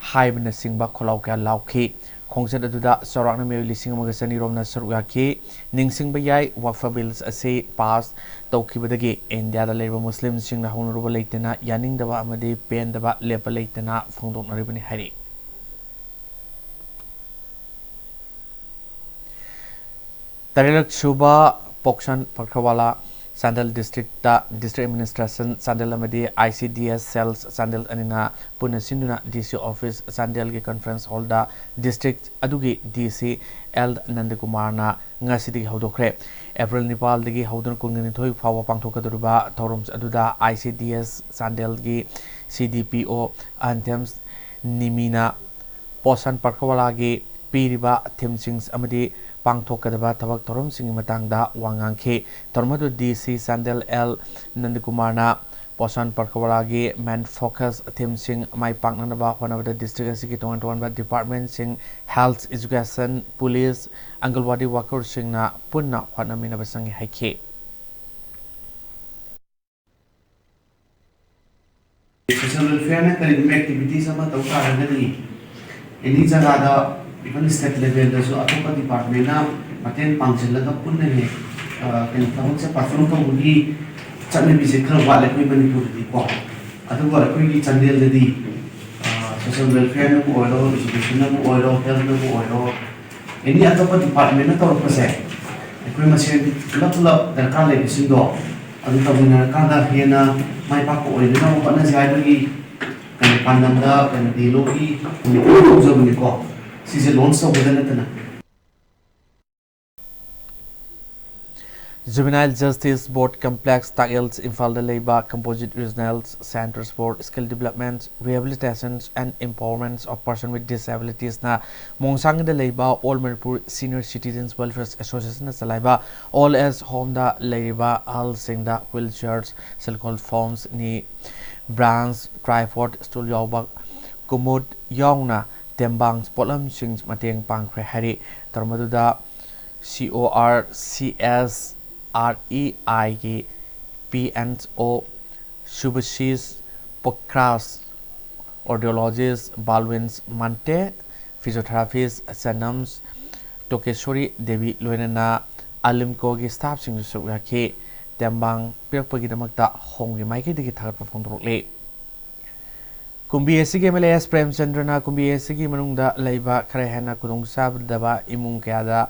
ꯍꯥꯏꯕꯅꯆꯤꯡꯕ ꯈꯣꯜꯂꯥꯎ ꯀꯌꯥ ꯂꯥꯎꯈꯤ꯫ ꯈꯣꯡꯆꯠ ꯑꯗꯨꯗ ꯆꯥꯎꯔꯥꯛꯅ ꯃꯤꯑꯣꯏ ꯂꯤꯁꯤꯡ ꯑꯃꯒ ꯆꯅꯤꯔꯣꯝꯅ ꯁꯔꯨꯛ ꯌꯥꯈꯤ꯫ ꯅꯤꯡꯁꯤꯡꯕ ꯌꯥꯏ, Waqf Bills ꯑꯁꯤ ꯄꯥꯁ ꯇꯧꯈꯤꯕꯗꯒꯤ ꯏꯟꯗꯤꯌꯥꯗ ꯂꯩꯔꯤꯕ ꯃꯨꯁꯂꯤꯝꯁꯤꯡꯅ ꯍꯧꯅꯔꯨꯕ ꯂꯩꯇꯅ, ꯌꯥꯅꯤꯡꯗꯕ ꯑꯃꯗꯤ ꯄꯦꯟꯗꯕ ꯂꯦꯞꯄ ꯂꯩꯇꯅ ꯐꯣꯡꯗꯣꯛꯅꯔꯤꯕꯅꯤ ꯍꯥꯏꯔꯤ꯫ ꯇꯔꯦꯠꯂꯛ ꯁꯨꯕ ꯄꯣꯛꯁꯟ ꯄꯈ꯭ꯔꯋꯥꯂꯥ Chandel district district administration Chandel ꯑꯃꯗꯤ I C D S Cells Chandel ꯑꯅꯤꯅ ꯄꯨꯟꯅ ꯁꯤꯟꯗꯨꯅ D C office ꯆꯥꯟꯗꯦꯜꯒꯤ conference hall ꯗ ꯗꯤꯁꯇ꯭ꯔꯤꯛ ꯑꯗꯨꯒꯤ D C L ꯅꯟꯗꯀꯨꯃꯥꯔꯅ ꯉꯁꯤꯗꯒꯤ ꯍꯧꯗꯣꯛꯈ꯭ꯔꯦ꯫ ꯑꯦꯄ꯭ꯔꯤꯜ ꯅꯤꯄꯥꯜꯗꯒꯤ ꯍꯧꯗꯨꯅ ꯀꯨꯟꯅꯤꯊꯣꯏ ꯐꯥꯎꯕ ꯄꯥꯡꯊꯣꯛꯀꯗꯧꯔꯤꯕ ꯊꯧꯔꯝ ꯑꯗꯨꯗ I C D S ꯆꯥꯟꯗꯦꯜꯒꯤ C D P O ꯑꯟꯊꯦꯝꯁ ꯅꯤꯃꯤꯅ Poshan ꯄꯈꯋꯥꯂꯥꯒꯤ ꯄꯤꯔꯤꯕ ꯊꯤꯝꯁꯤꯡ ꯑꯃꯗꯤ ꯄꯥꯡꯊꯣꯛꯀꯗꯕ ꯊꯕꯛ ꯊꯧꯔꯝꯁꯤꯡꯒꯤ ꯃꯇꯥꯡꯗ ꯋꯥ ꯉꯥꯡꯈꯤ꯫ ꯊꯧꯔꯝ ꯑꯗꯨ ꯗꯤ ꯁꯤ ꯆꯥꯟꯗꯦꯜ ꯑꯦꯜ ꯅꯟꯗꯀꯨꯃꯥꯔꯅ ꯄꯣꯁꯟ ꯄꯈꯋꯥꯂꯥꯒꯤ ꯃꯦꯟ ꯐꯣꯀꯁ ꯊꯤꯝꯁꯤꯡ ꯃꯥꯏ ꯄꯥꯛꯅꯅꯕ ꯍꯣꯠꯅꯕꯗ ꯗꯤꯁꯇ꯭ꯔꯤꯛ ꯑꯁꯤꯒꯤ ꯇꯣꯉꯥꯟ ꯇꯣꯉꯥꯟꯕ ꯗꯤꯄꯥꯔꯠꯃꯦꯟꯁꯤꯡ, ꯍꯦꯜꯊ, ꯏꯖꯨꯀꯦꯁꯟ, ꯄꯨꯂꯤꯁ, ꯑꯪꯒꯜꯋꯥꯗꯤ ꯋꯥꯀꯔꯁꯤꯡꯅ ꯄꯨꯟꯅ ꯍꯣꯠꯅꯃꯤꯟꯅꯕ ꯆꯪꯏ ꯍꯥꯏꯈꯤ꯫ ꯁꯣꯁꯤꯌꯦꯜ ꯋꯦꯜꯐꯤꯌꯔꯅ ꯀꯔꯤꯒꯨꯝꯕ ꯑꯦꯛꯇꯤꯚꯤꯇꯤꯁ ꯑꯃ ꯇꯧ ꯇꯥꯔꯒꯗꯤ ꯑꯦꯅꯤ ꯖꯒꯥꯗ, ꯏꯚꯟ ꯁ꯭ꯇꯦꯠ ꯂꯦꯚꯦꯜꯗꯁꯨ ꯑꯇꯣꯞꯄ ꯗꯤꯄꯥꯔꯠꯃꯦꯟꯅ ꯃꯇꯦꯡ ꯄꯥꯡꯁꯤꯜꯂꯒ ꯄꯨꯟꯅ ꯍꯦꯛ ꯀꯩꯅꯣ ꯊꯕꯛꯁꯦ ꯄꯔꯐꯣꯔꯝ ꯇꯧꯕꯒꯤ ꯆꯠꯅꯕꯤꯁꯦ ꯈꯔ ꯋꯥꯠꯂꯦ ꯑꯩꯈꯣꯏ ꯃꯅꯤꯄꯨꯔꯗꯗꯤꯀꯣ꯫ ꯑꯗꯨꯒ ꯑꯩꯈꯣꯏꯒꯤ ꯆꯥꯟꯗꯦꯜꯗꯗꯤ ꯁꯣꯁꯤꯌꯦꯜ ꯋꯦꯜꯐꯤꯌꯔꯅꯕꯨ ꯑꯣꯏꯔꯣ, ꯏꯖꯨꯀꯦꯁꯟꯅꯕꯨ ꯑꯣꯏꯔꯣ, ꯍꯦꯜꯊꯅꯕꯨ ꯑꯣꯏꯔꯣ, ꯑꯦꯅꯤ ꯑꯇꯣꯞꯄ ꯗꯤꯄꯥꯔꯠꯃꯦꯟꯅ ꯇꯧꯔꯛꯄꯁꯦ ꯑꯩꯈꯣꯏ ꯃꯁꯦꯟ ꯄꯨꯂꯞ ꯄꯨꯂꯞ ꯗꯔꯀꯥꯔ ꯂꯩꯕꯁꯤꯡꯗꯣ ꯑꯗꯨ ꯇꯧꯃꯤꯟꯅꯔꯀꯥꯟꯗ ꯍꯦꯟꯅ ꯃꯥꯏ ꯄꯥꯛꯄ ꯑꯣꯏꯅꯅꯕ ꯍꯣꯠꯅꯁꯤ ꯍꯥꯏꯕꯒꯤ ꯀꯩꯅꯣ ꯄꯥꯟꯗꯝꯗ ꯀꯩꯅꯣ ꯗꯦꯂꯣꯒꯤ ꯀꯃꯤꯇꯤ ꯇꯧꯖꯕꯅꯤꯀꯣ꯫ ꯁꯤꯁꯦ ꯂꯣꯟꯁ ꯇꯧꯕꯗ ꯅꯠꯇꯅ꯫ Juvenile Justice Board Complex, ꯇꯥꯛꯌꯦꯜ, ꯏꯝꯐꯥꯜꯗ ꯂꯩꯕ Composite Regional Centres for Skill Development, Rehabilitation and Empowerment of Person with Disabilitiesꯅ ꯃꯣꯡꯁꯥꯡꯒꯤꯗ ꯂꯩꯕ All Manipur Senior Citizens Welfare Associationꯅ ꯆꯂꯥꯏꯕ Old Age Homeꯗ ꯂꯩꯔꯤꯕ ꯑꯍꯜꯁꯤꯡꯗ wheelchairs, circle forms, knee brace, tripod stool ꯌꯥꯎꯕ ꯀꯨꯃꯨꯗ ꯌꯥꯎꯅ ꯇꯦꯡꯕꯥꯡ ꯄꯣꯠꯂꯝꯁꯤꯡ ꯃꯇꯦꯡ ꯄꯥꯡꯈ꯭ꯔꯦ ꯍꯥꯏꯔꯤ꯫ ꯊꯧꯔꯝ ꯑꯗꯨꯗ C O R C S R E Iꯒꯤ P N O Subhashish Pokhraj, Audiologist Balwin Mante, Physiotherapist Sanam Tokeshwari Devi ꯂꯣꯏꯅꯅ ꯑꯂꯤꯝꯀꯣꯒꯤ ꯁ꯭ꯇꯥꯐꯁꯤꯡꯁꯨ ꯁꯔꯨꯛ ꯌꯥꯈꯤ꯫ ꯇꯦꯡꯕꯥꯡ ꯄꯤꯔꯛꯄꯒꯤꯗꯃꯛꯇ ꯍꯣꯝꯒꯤ ꯃꯥꯏꯀꯩꯗꯒꯤ ꯊꯥꯒꯠꯄ ꯐꯣꯡꯗꯣꯔꯛꯂꯤ꯫ ꯀꯨꯝꯕꯤ ꯑꯁꯤꯒꯤ M L A S ꯄ꯭ꯔꯦꯝꯆꯟꯗ꯭ꯔꯅ ꯀꯨꯝꯕꯤ ꯑꯁꯤꯒꯤ ꯃꯅꯨꯡꯗ ꯂꯩꯕ ꯈꯔ ꯍꯦꯟꯅ ꯈꯨꯗꯣꯡꯆꯥꯗꯕ ꯏꯃꯨꯡ ꯀꯌꯥꯗ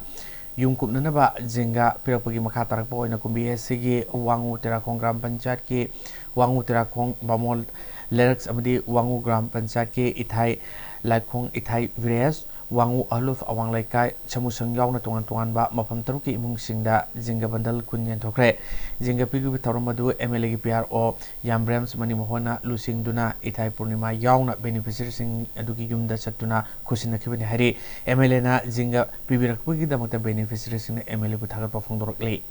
ꯌꯨꯝ ꯀꯨꯞꯅꯅꯕ ꯖꯤꯡꯒ ꯄꯤꯔꯛꯄꯒꯤ ꯃꯈꯥ ꯇꯥꯔꯛꯄ ꯑꯣꯏꯅ ꯀꯨꯝꯕꯤ ꯑꯁꯤꯒꯤ ꯋꯥꯉꯨ ꯇꯦꯔꯥꯈꯣꯡ ꯒ꯭ꯔꯥꯝ ꯄꯟꯆꯥꯌꯠꯀꯤ ꯋꯥꯉꯨ ꯇꯦꯔꯥꯈꯣꯡ ꯕꯥꯃꯣꯟ ꯂꯩꯔꯛ ꯑꯃꯗꯤ ꯋꯥꯉꯨ ꯒ꯭ꯔꯥꯝ ꯄꯟꯆꯥꯌꯠꯀꯤ ꯏꯊꯥꯏ ꯂꯥꯏꯈꯣꯡ ꯏꯊꯥꯏ ꯚꯤꯂꯦꯖ ꯋꯥꯡꯉꯨ ꯑꯍꯂꯨꯐ ꯑꯋꯥꯡ ꯂꯩꯀꯥꯏ, ꯁꯃꯨꯁꯪ ꯌꯥꯎꯅ ꯇꯣꯉꯥꯟ ꯇꯣꯉꯥꯟꯕ ꯃꯐꯝ ꯇꯔꯨꯛꯀꯤ ꯏꯃꯨꯡꯁꯤꯡꯗ ꯖꯤꯡꯒ ꯕꯟꯗꯜ ꯀꯨꯟ ꯌꯦꯟꯊꯣꯛꯈ꯭ꯔꯦ꯫ ꯖꯤꯡꯒ ꯄꯤꯕꯒꯤ ꯊꯧꯔꯝ ꯑꯗꯨ ꯑꯦꯝ ꯑꯦꯜ ꯑꯦꯒꯤ ꯄꯤ ꯑꯥꯔ ꯑꯣ ꯌꯥꯝꯕ꯭ꯔꯦꯝꯁ ꯃꯅꯤꯃꯣꯍꯟꯅ ꯂꯨꯆꯤꯡꯗꯨꯅ ꯏꯊꯥꯏ ꯄꯨꯔꯅꯤꯃꯥ ꯌꯥꯎꯅ ꯕꯦꯅꯤꯐꯤꯁꯔꯤꯁꯤꯡ ꯑꯗꯨꯒꯤ ꯌꯨꯝꯗ ꯆꯠꯇꯨꯅ ꯈꯨꯠꯁꯤꯟꯅꯈꯤꯕꯅꯤ ꯍꯥꯏꯔꯤ꯫ ꯑꯦꯝ ꯑꯦꯜ ꯑꯦꯅ ꯖꯤꯡꯒ ꯄꯤꯕꯤꯔꯛꯄꯒꯤꯗꯃꯛꯇ ꯕꯦꯅꯤꯐꯤꯁꯔꯤꯁꯤꯡꯅ ꯑꯦꯝ ꯑꯦꯜ ꯑꯦꯕꯨ ꯊꯥꯒꯠꯄ ꯐꯣꯡꯗꯣꯔꯛꯂꯤ꯫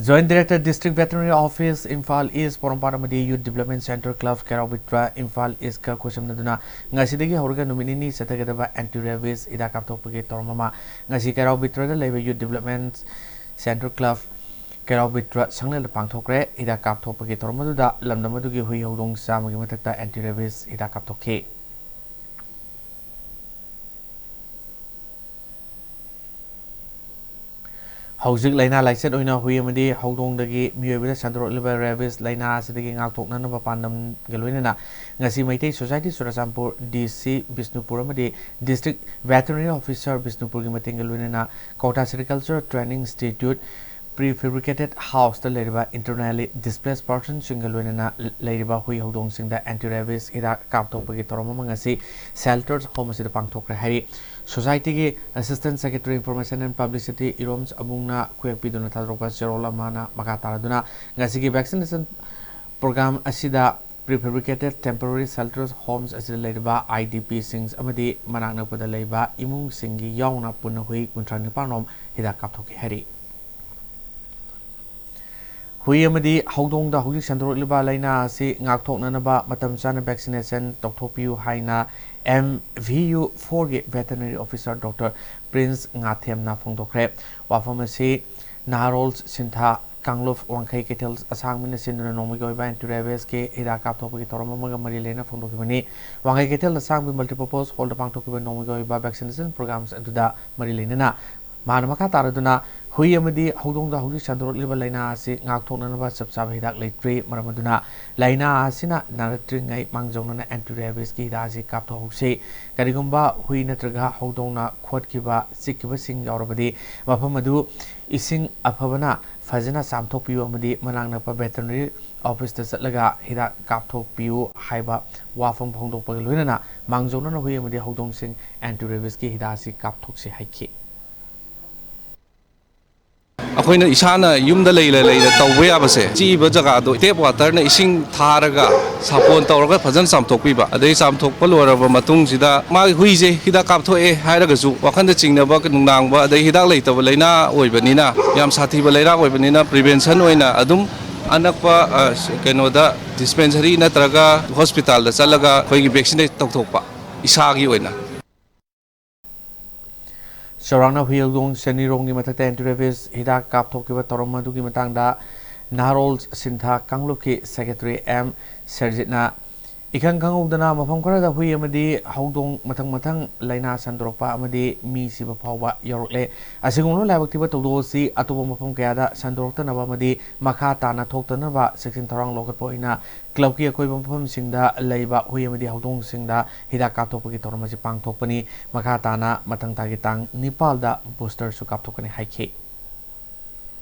Joint Director, District Veterinary Office, Imphal East, ꯄꯣꯔꯣꯝꯄꯥꯠ ꯑꯃꯗꯤ Youth Development Centre Club, ꯀꯩꯔꯥꯎ ꯕꯤꯇ꯭ꯔ, Imphal ꯏꯁꯀ ꯈꯨꯠꯁꯝꯅꯗꯨꯅ ꯉꯁꯤꯗꯒꯤ ꯍꯧꯔꯒ ꯅꯨꯃꯤꯠ ꯅꯤꯅꯤ ꯆꯠꯊꯒꯗꯕ anti rabies ꯍꯤꯗꯥꯛ ꯀꯥꯞꯊꯣꯛꯄꯒꯤ ꯊꯧꯔꯝ ꯑꯃ ꯉꯁꯤ ꯀꯩꯔꯥꯎ ꯕꯤꯇ꯭ꯔꯗ ꯂꯩꯕ Youth Development Centre Club, ꯀꯩꯔꯥꯎ ꯕꯤꯇ꯭ꯔ ꯁꯪꯂꯦꯟꯗ ꯄꯥꯡꯊꯣꯛꯈ꯭ꯔꯦ꯫ ꯍꯤꯗꯥꯛ ꯀꯥꯞꯊꯣꯛꯄꯒꯤ ꯊꯧꯔꯝ ꯑꯗꯨꯗ ꯂꯝꯗꯝ ꯑꯗꯨꯒꯤ ꯍꯨꯏ ꯍꯧꯗꯣꯡ ꯆꯥꯝꯃꯒꯤ ꯃꯊꯛꯇ anti rabies ꯍꯤꯗꯥꯛ ꯀꯥꯞꯊꯣꯛꯈꯤ꯫ ꯍꯧꯖꯤꯛ ꯂꯥꯏꯅꯥ ꯂꯥꯏꯆꯠ ꯑꯣꯏꯅ ꯍꯨꯏ ꯑꯃꯗꯤ ꯍꯧꯗꯣꯡꯗꯒꯤ ꯃꯤꯑꯣꯏꯕꯗ ꯁꯟꯗꯣꯔꯛꯂꯤꯕ rabies ꯂꯥꯏꯅꯥ ꯑꯁꯤꯗꯒꯤ ꯉꯥꯛꯊꯣꯛꯅꯅꯕ ꯄꯥꯟꯗꯝꯒ ꯂꯣꯏꯅꯅ ꯉꯁꯤ ꯃꯩꯇꯩ Society ꯆꯨꯔꯆꯥꯟꯄꯨꯔ, ꯗꯤ ꯁꯤ ꯕꯤꯁꯅꯨꯄꯨꯔ ꯑꯃꯗꯤ District Veterinary Officer ꯕꯤꯁꯅꯨꯄꯨꯔꯒꯤ ꯃꯇꯦꯡꯒ ꯂꯣꯏꯅꯅ ꯀ꯭ꯋꯥꯛꯇꯥ Sericulture Training Institute Prefabricated Houseꯇ ꯂꯩꯔꯤꯕ internally displaced personꯁꯤꯡꯒ ꯂꯣꯏꯅꯅ ꯂꯩꯔꯤꯕ ꯍꯨꯏ ꯍꯧꯗꯣꯡꯁꯤꯡꯗ anti rabies ꯍꯤꯗꯥꯛ ꯀꯥꯞꯊꯣꯛꯄꯒꯤ ꯊꯧꯔꯝ ꯑꯃ ꯉꯁꯤ Shelters Home ꯑꯁꯤꯗ ꯄꯥꯡꯊꯣꯛꯈ꯭ꯔꯦ ꯍꯥꯏꯔꯤ꯫ Societyꯒꯤ Assistant Secretary Information and Publicity ꯏꯔꯣꯝ ꯑꯕꯨꯡꯅ ꯈꯨꯌꯦꯛ ꯄꯤꯗꯨꯅ ꯊꯥꯗꯣꯔꯛꯄ ꯆꯦꯔꯣꯜ ꯑꯃꯅ ꯃꯈꯥ ꯇꯥꯔꯗꯨꯅ ꯉꯁꯤꯒꯤ vaccination program ꯑꯁꯤꯗ Prefabricated Temporary Shelters Homes ꯑꯁꯤꯗ ꯂꯩꯔꯤꯕ I D Pꯁꯤꯡ ꯑꯃꯗꯤ ꯃꯅꯥꯛ ꯅꯛꯄꯗ ꯂꯩꯕ ꯏꯃꯨꯡꯁꯤꯡꯒꯤ ꯌꯥꯎꯅ ꯄꯨꯟꯅ ꯍꯨꯏ ꯀꯨꯟꯊ꯭ꯔꯥ ꯅꯤꯄꯥꯟ ꯔꯣꯝ ꯍꯤꯗꯥꯛ ꯀꯥꯞꯊꯣꯛꯈꯤ ꯍꯥꯏꯔꯤ꯫ ꯍꯨꯏ ꯑꯃꯗꯤ ꯍꯧꯗꯣꯡꯗ ꯍꯧꯖꯤꯛ ꯁꯟꯗꯣꯔꯛꯂꯤꯕ ꯂꯥꯏꯅꯥ ꯑꯁꯤ ꯉꯥꯛꯊꯣꯛꯅꯅꯕ ꯃꯇꯝ ꯆꯥꯅ vaccination ꯇꯧꯊꯣꯛꯄꯤꯌꯨ ꯍꯥꯏꯅ M V U fourꯒꯤ Veterinary Officer Doctor Prince ꯉꯥꯊꯦꯝꯅ ꯐꯣꯡꯗꯣꯛꯈ꯭ꯔꯦ꯫ ꯋꯥꯐꯝ ꯑꯁꯤ ꯅꯍꯥꯔꯣꯜ ꯁꯤꯟꯊꯥ ꯀꯥꯡꯂꯨꯞ ꯋꯥꯡꯈꯩ ꯀꯩꯊꯦꯜ ꯑꯁꯥꯡꯕꯤꯅ ꯁꯤꯟꯗꯨꯅ ꯅꯣꯡꯃꯒꯤ ꯑꯣꯏꯕ anti rabiesꯀꯤ ꯍꯤꯗꯥꯛ ꯀꯥꯞꯊꯣꯛꯄꯒꯤ ꯊꯧꯔꯝ ꯑꯃꯒ ꯃꯔꯤ ꯂꯩꯅ ꯐꯣꯡꯗꯣꯛꯈꯤꯕꯅꯤ꯫ ꯋꯥꯡꯈꯩ ꯀꯩꯊꯦꯜ ꯑꯁꯥꯡꯕꯤ Multipurpose Hallꯗ ꯄꯥꯡꯊꯣꯛꯈꯤꯕ ꯅꯣꯡꯃꯒꯤ ꯑꯣꯏꯕ vaccination programs ꯑꯗꯨꯗ ꯃꯔꯤ ꯂꯩꯅꯅ ꯃꯍꯥꯛꯅ ꯃꯈꯥ ꯇꯥꯔꯗꯨꯅ ꯍꯨꯏ ꯑꯃꯗꯤ ꯍꯧꯗꯣꯡꯗ ꯍꯧꯖꯤꯛ ꯁꯟꯗꯣꯔꯛꯂꯤꯕ ꯂꯥꯏꯅꯥ ꯑꯁꯤ ꯉꯥꯛꯊꯣꯛꯅꯅꯕ ꯆꯞ ꯆꯥꯕ ꯍꯤꯗꯥꯛ ꯂꯩꯇ꯭ꯔꯤ꯫ ꯃꯔꯝ ꯑꯗꯨꯅ ꯂꯥꯏꯅꯥ ꯑꯁꯤꯅ ꯅꯥꯔꯛꯇ꯭ꯔꯤꯉꯩ ꯃꯥꯡꯖꯧꯅꯅ anti rabiesꯀꯤ ꯍꯤꯗꯥꯛ ꯑꯁꯤ ꯀꯥꯞꯊꯣꯛꯍꯧꯁꯤ꯫ ꯀꯔꯤꯒꯨꯝꯕ ꯍꯨꯏ ꯅꯠꯇ꯭ꯔꯒ ꯍꯧꯗꯣꯡꯅ ꯈꯣꯠꯈꯤꯕ, ꯆꯤꯛꯈꯤꯕꯁꯤꯡ ꯌꯥꯎꯔꯕꯗꯤ ꯃꯐꯝ ꯑꯗꯨ ꯏꯁꯤꯡ ꯑꯐꯕꯅ ꯐꯖꯅ ꯆꯥꯝꯊꯣꯛꯄꯤꯌꯨ ꯑꯃꯗꯤ ꯃꯅꯥꯛ ꯅꯛꯄ ꯚꯦꯇꯔꯅꯔꯤ ꯑꯣꯐꯤꯁꯇ ꯆꯠꯂꯒ ꯍꯤꯗꯥꯛ ꯀꯥꯞꯊꯣꯛꯄꯤꯌꯨ ꯍꯥꯏꯕ ꯋꯥꯐꯝ ꯐꯣꯡꯗꯣꯛꯄꯒ ꯂꯣꯏꯅꯅ ꯃꯥꯡꯖꯧꯅꯅ ꯍꯨꯏ ꯑꯃꯗꯤ ꯍꯧꯗꯣꯡꯁꯤꯡ ꯑꯦꯟꯇꯤ ꯔꯦꯕꯤꯁꯀꯤ ꯍꯤꯗꯥꯛ ꯑꯁꯤ ꯀꯥꯞꯊꯣꯛꯁꯤ ꯍꯥꯏꯈꯤ꯫ ꯑꯩꯈꯣꯏꯅ ꯏꯁꯥꯅ ꯌꯨꯝꯗ ꯂꯩꯅ ꯂꯩꯅ ꯇꯧꯕ ꯌꯥꯕꯁꯦ, ꯆꯤꯛꯏꯕ ꯖꯒꯥꯗꯣ ꯇꯦꯞ ꯋꯥꯇꯔꯅ ꯏꯁꯤꯡ ꯊꯥꯔꯒ ꯁꯥꯄꯣꯟ ꯇꯧꯔꯒ ꯐꯖꯅ ꯆꯥꯝꯊꯣꯛꯄꯤꯕ꯫ ꯑꯗꯩ ꯆꯥꯝꯊꯣꯛꯄ ꯂꯣꯏꯔꯕ ꯃꯇꯨꯡꯁꯤꯗ ꯃꯥꯒꯤ ꯍꯨꯏꯁꯦ ꯍꯤꯗꯥꯛ ꯀꯥꯞꯊꯣꯛꯑꯦ ꯍꯥꯏꯔꯒꯁꯨ ꯋꯥꯈꯟꯗ ꯆꯤꯡꯅꯕ, ꯅꯨꯡꯅꯥꯡꯕ, ꯑꯗꯩ ꯍꯤꯗꯥꯛ ꯂꯩꯇꯕ ꯂꯥꯏꯅꯥ ꯑꯣꯏꯕꯅꯤꯅ, ꯌꯥꯝ ꯁꯥꯊꯤꯕ ꯂꯩꯅꯥ ꯑꯣꯏꯕꯅꯤꯅ, ꯄ꯭ꯔꯤꯚꯦꯟꯁꯟ ꯑꯣꯏꯅ ꯑꯗꯨꯝ ꯑꯅꯛꯄ, ꯑ, ꯀꯩꯅꯣꯗ, ꯗꯤꯁꯄꯦꯟꯁꯔꯤ ꯅꯠꯇ꯭ꯔꯒ ꯍꯣꯁꯄꯤꯇꯥꯜꯗ ꯆꯠꯂꯒ ꯑꯩꯈꯣꯏꯒꯤ ꯚꯦꯛꯁꯤꯅꯦꯠ ꯇꯧꯊꯣꯛꯄ ꯏꯁꯥꯒꯤ ꯑꯣꯏꯅ꯫ ꯆꯥꯎꯔꯥꯛꯅ ꯍꯨꯏ ꯍꯧꯗꯣꯡ ꯆꯅꯤꯔꯣꯝꯒꯤ ꯃꯊꯛꯇ ꯑꯦꯟꯇꯤ ꯔꯦꯕꯤꯁ ꯍꯤꯗꯥꯛ ꯀꯥꯞꯊꯣꯛꯈꯤꯕ ꯊꯧꯔꯝ ꯑꯗꯨꯒꯤ ꯃꯇꯥꯡꯗ ꯅꯍꯥꯔꯣꯜ ꯁꯤꯟꯊꯥ ꯀꯥꯡꯂꯨꯞꯀꯤ ꯁꯦꯀ꯭ꯔꯦꯇꯔꯤ ꯑꯦꯝ ꯁꯔꯖꯤꯠꯅ ꯏꯈꯪ ꯈꯪꯍꯧꯗꯅ ꯃꯐꯝ ꯈꯔꯗ ꯍꯨꯏ ꯑꯃꯗꯤ ꯍꯧꯗꯣꯡ ꯃꯊꯪ ꯃꯊꯪ ꯂꯥꯏꯅꯥ ꯁꯟꯗꯣꯔꯛꯄ ꯑꯃꯗꯤ ꯃꯤ ꯁꯤꯕ ꯐꯥꯎꯕ ꯌꯥꯎꯔꯛꯂꯦ꯫ ꯑꯁꯤꯒꯨꯝꯂꯕ ꯂꯥꯏꯕꯛ ꯊꯤꯕ ꯊꯧꯗꯣꯛ ꯑꯁꯤ ꯑꯇꯣꯞꯄ ꯃꯐꯝ ꯀꯌꯥꯗ ꯁꯟꯗꯣꯔꯛꯇꯅꯕ ꯑꯃꯗꯤ ꯃꯈꯥ ꯇꯥꯅ ꯊꯣꯛꯇꯅꯕ ꯆꯦꯛꯁꯤꯟ ꯊꯧꯔꯥꯡ ꯂꯧꯈꯠꯄ ꯑꯣꯏꯅ ꯀ꯭ꯂꯕꯀꯤ ꯑꯀꯣꯏꯕ ꯃꯐꯝꯁꯤꯡꯗ ꯂꯩꯕ ꯍꯨꯏ ꯑꯃꯗꯤ ꯍꯧꯗꯣꯡꯁꯤꯡꯗ ꯍꯤꯗꯥꯛ ꯀꯥꯞꯊꯣꯛꯄꯒꯤ ꯊꯧꯔꯝ ꯑꯁꯤ ꯄꯥꯡꯊꯣꯛꯄꯅꯤ꯫ ꯃꯈꯥ ꯇꯥꯅ ꯃꯊꯪ ꯊꯥꯒꯤ ꯇꯥꯡ ꯅꯤꯄꯥꯜꯗ ꯕꯨꯁꯇꯔꯁꯨ ꯀꯥꯞꯊꯣꯛꯀꯅꯤ ꯍꯥꯏꯈꯤ꯫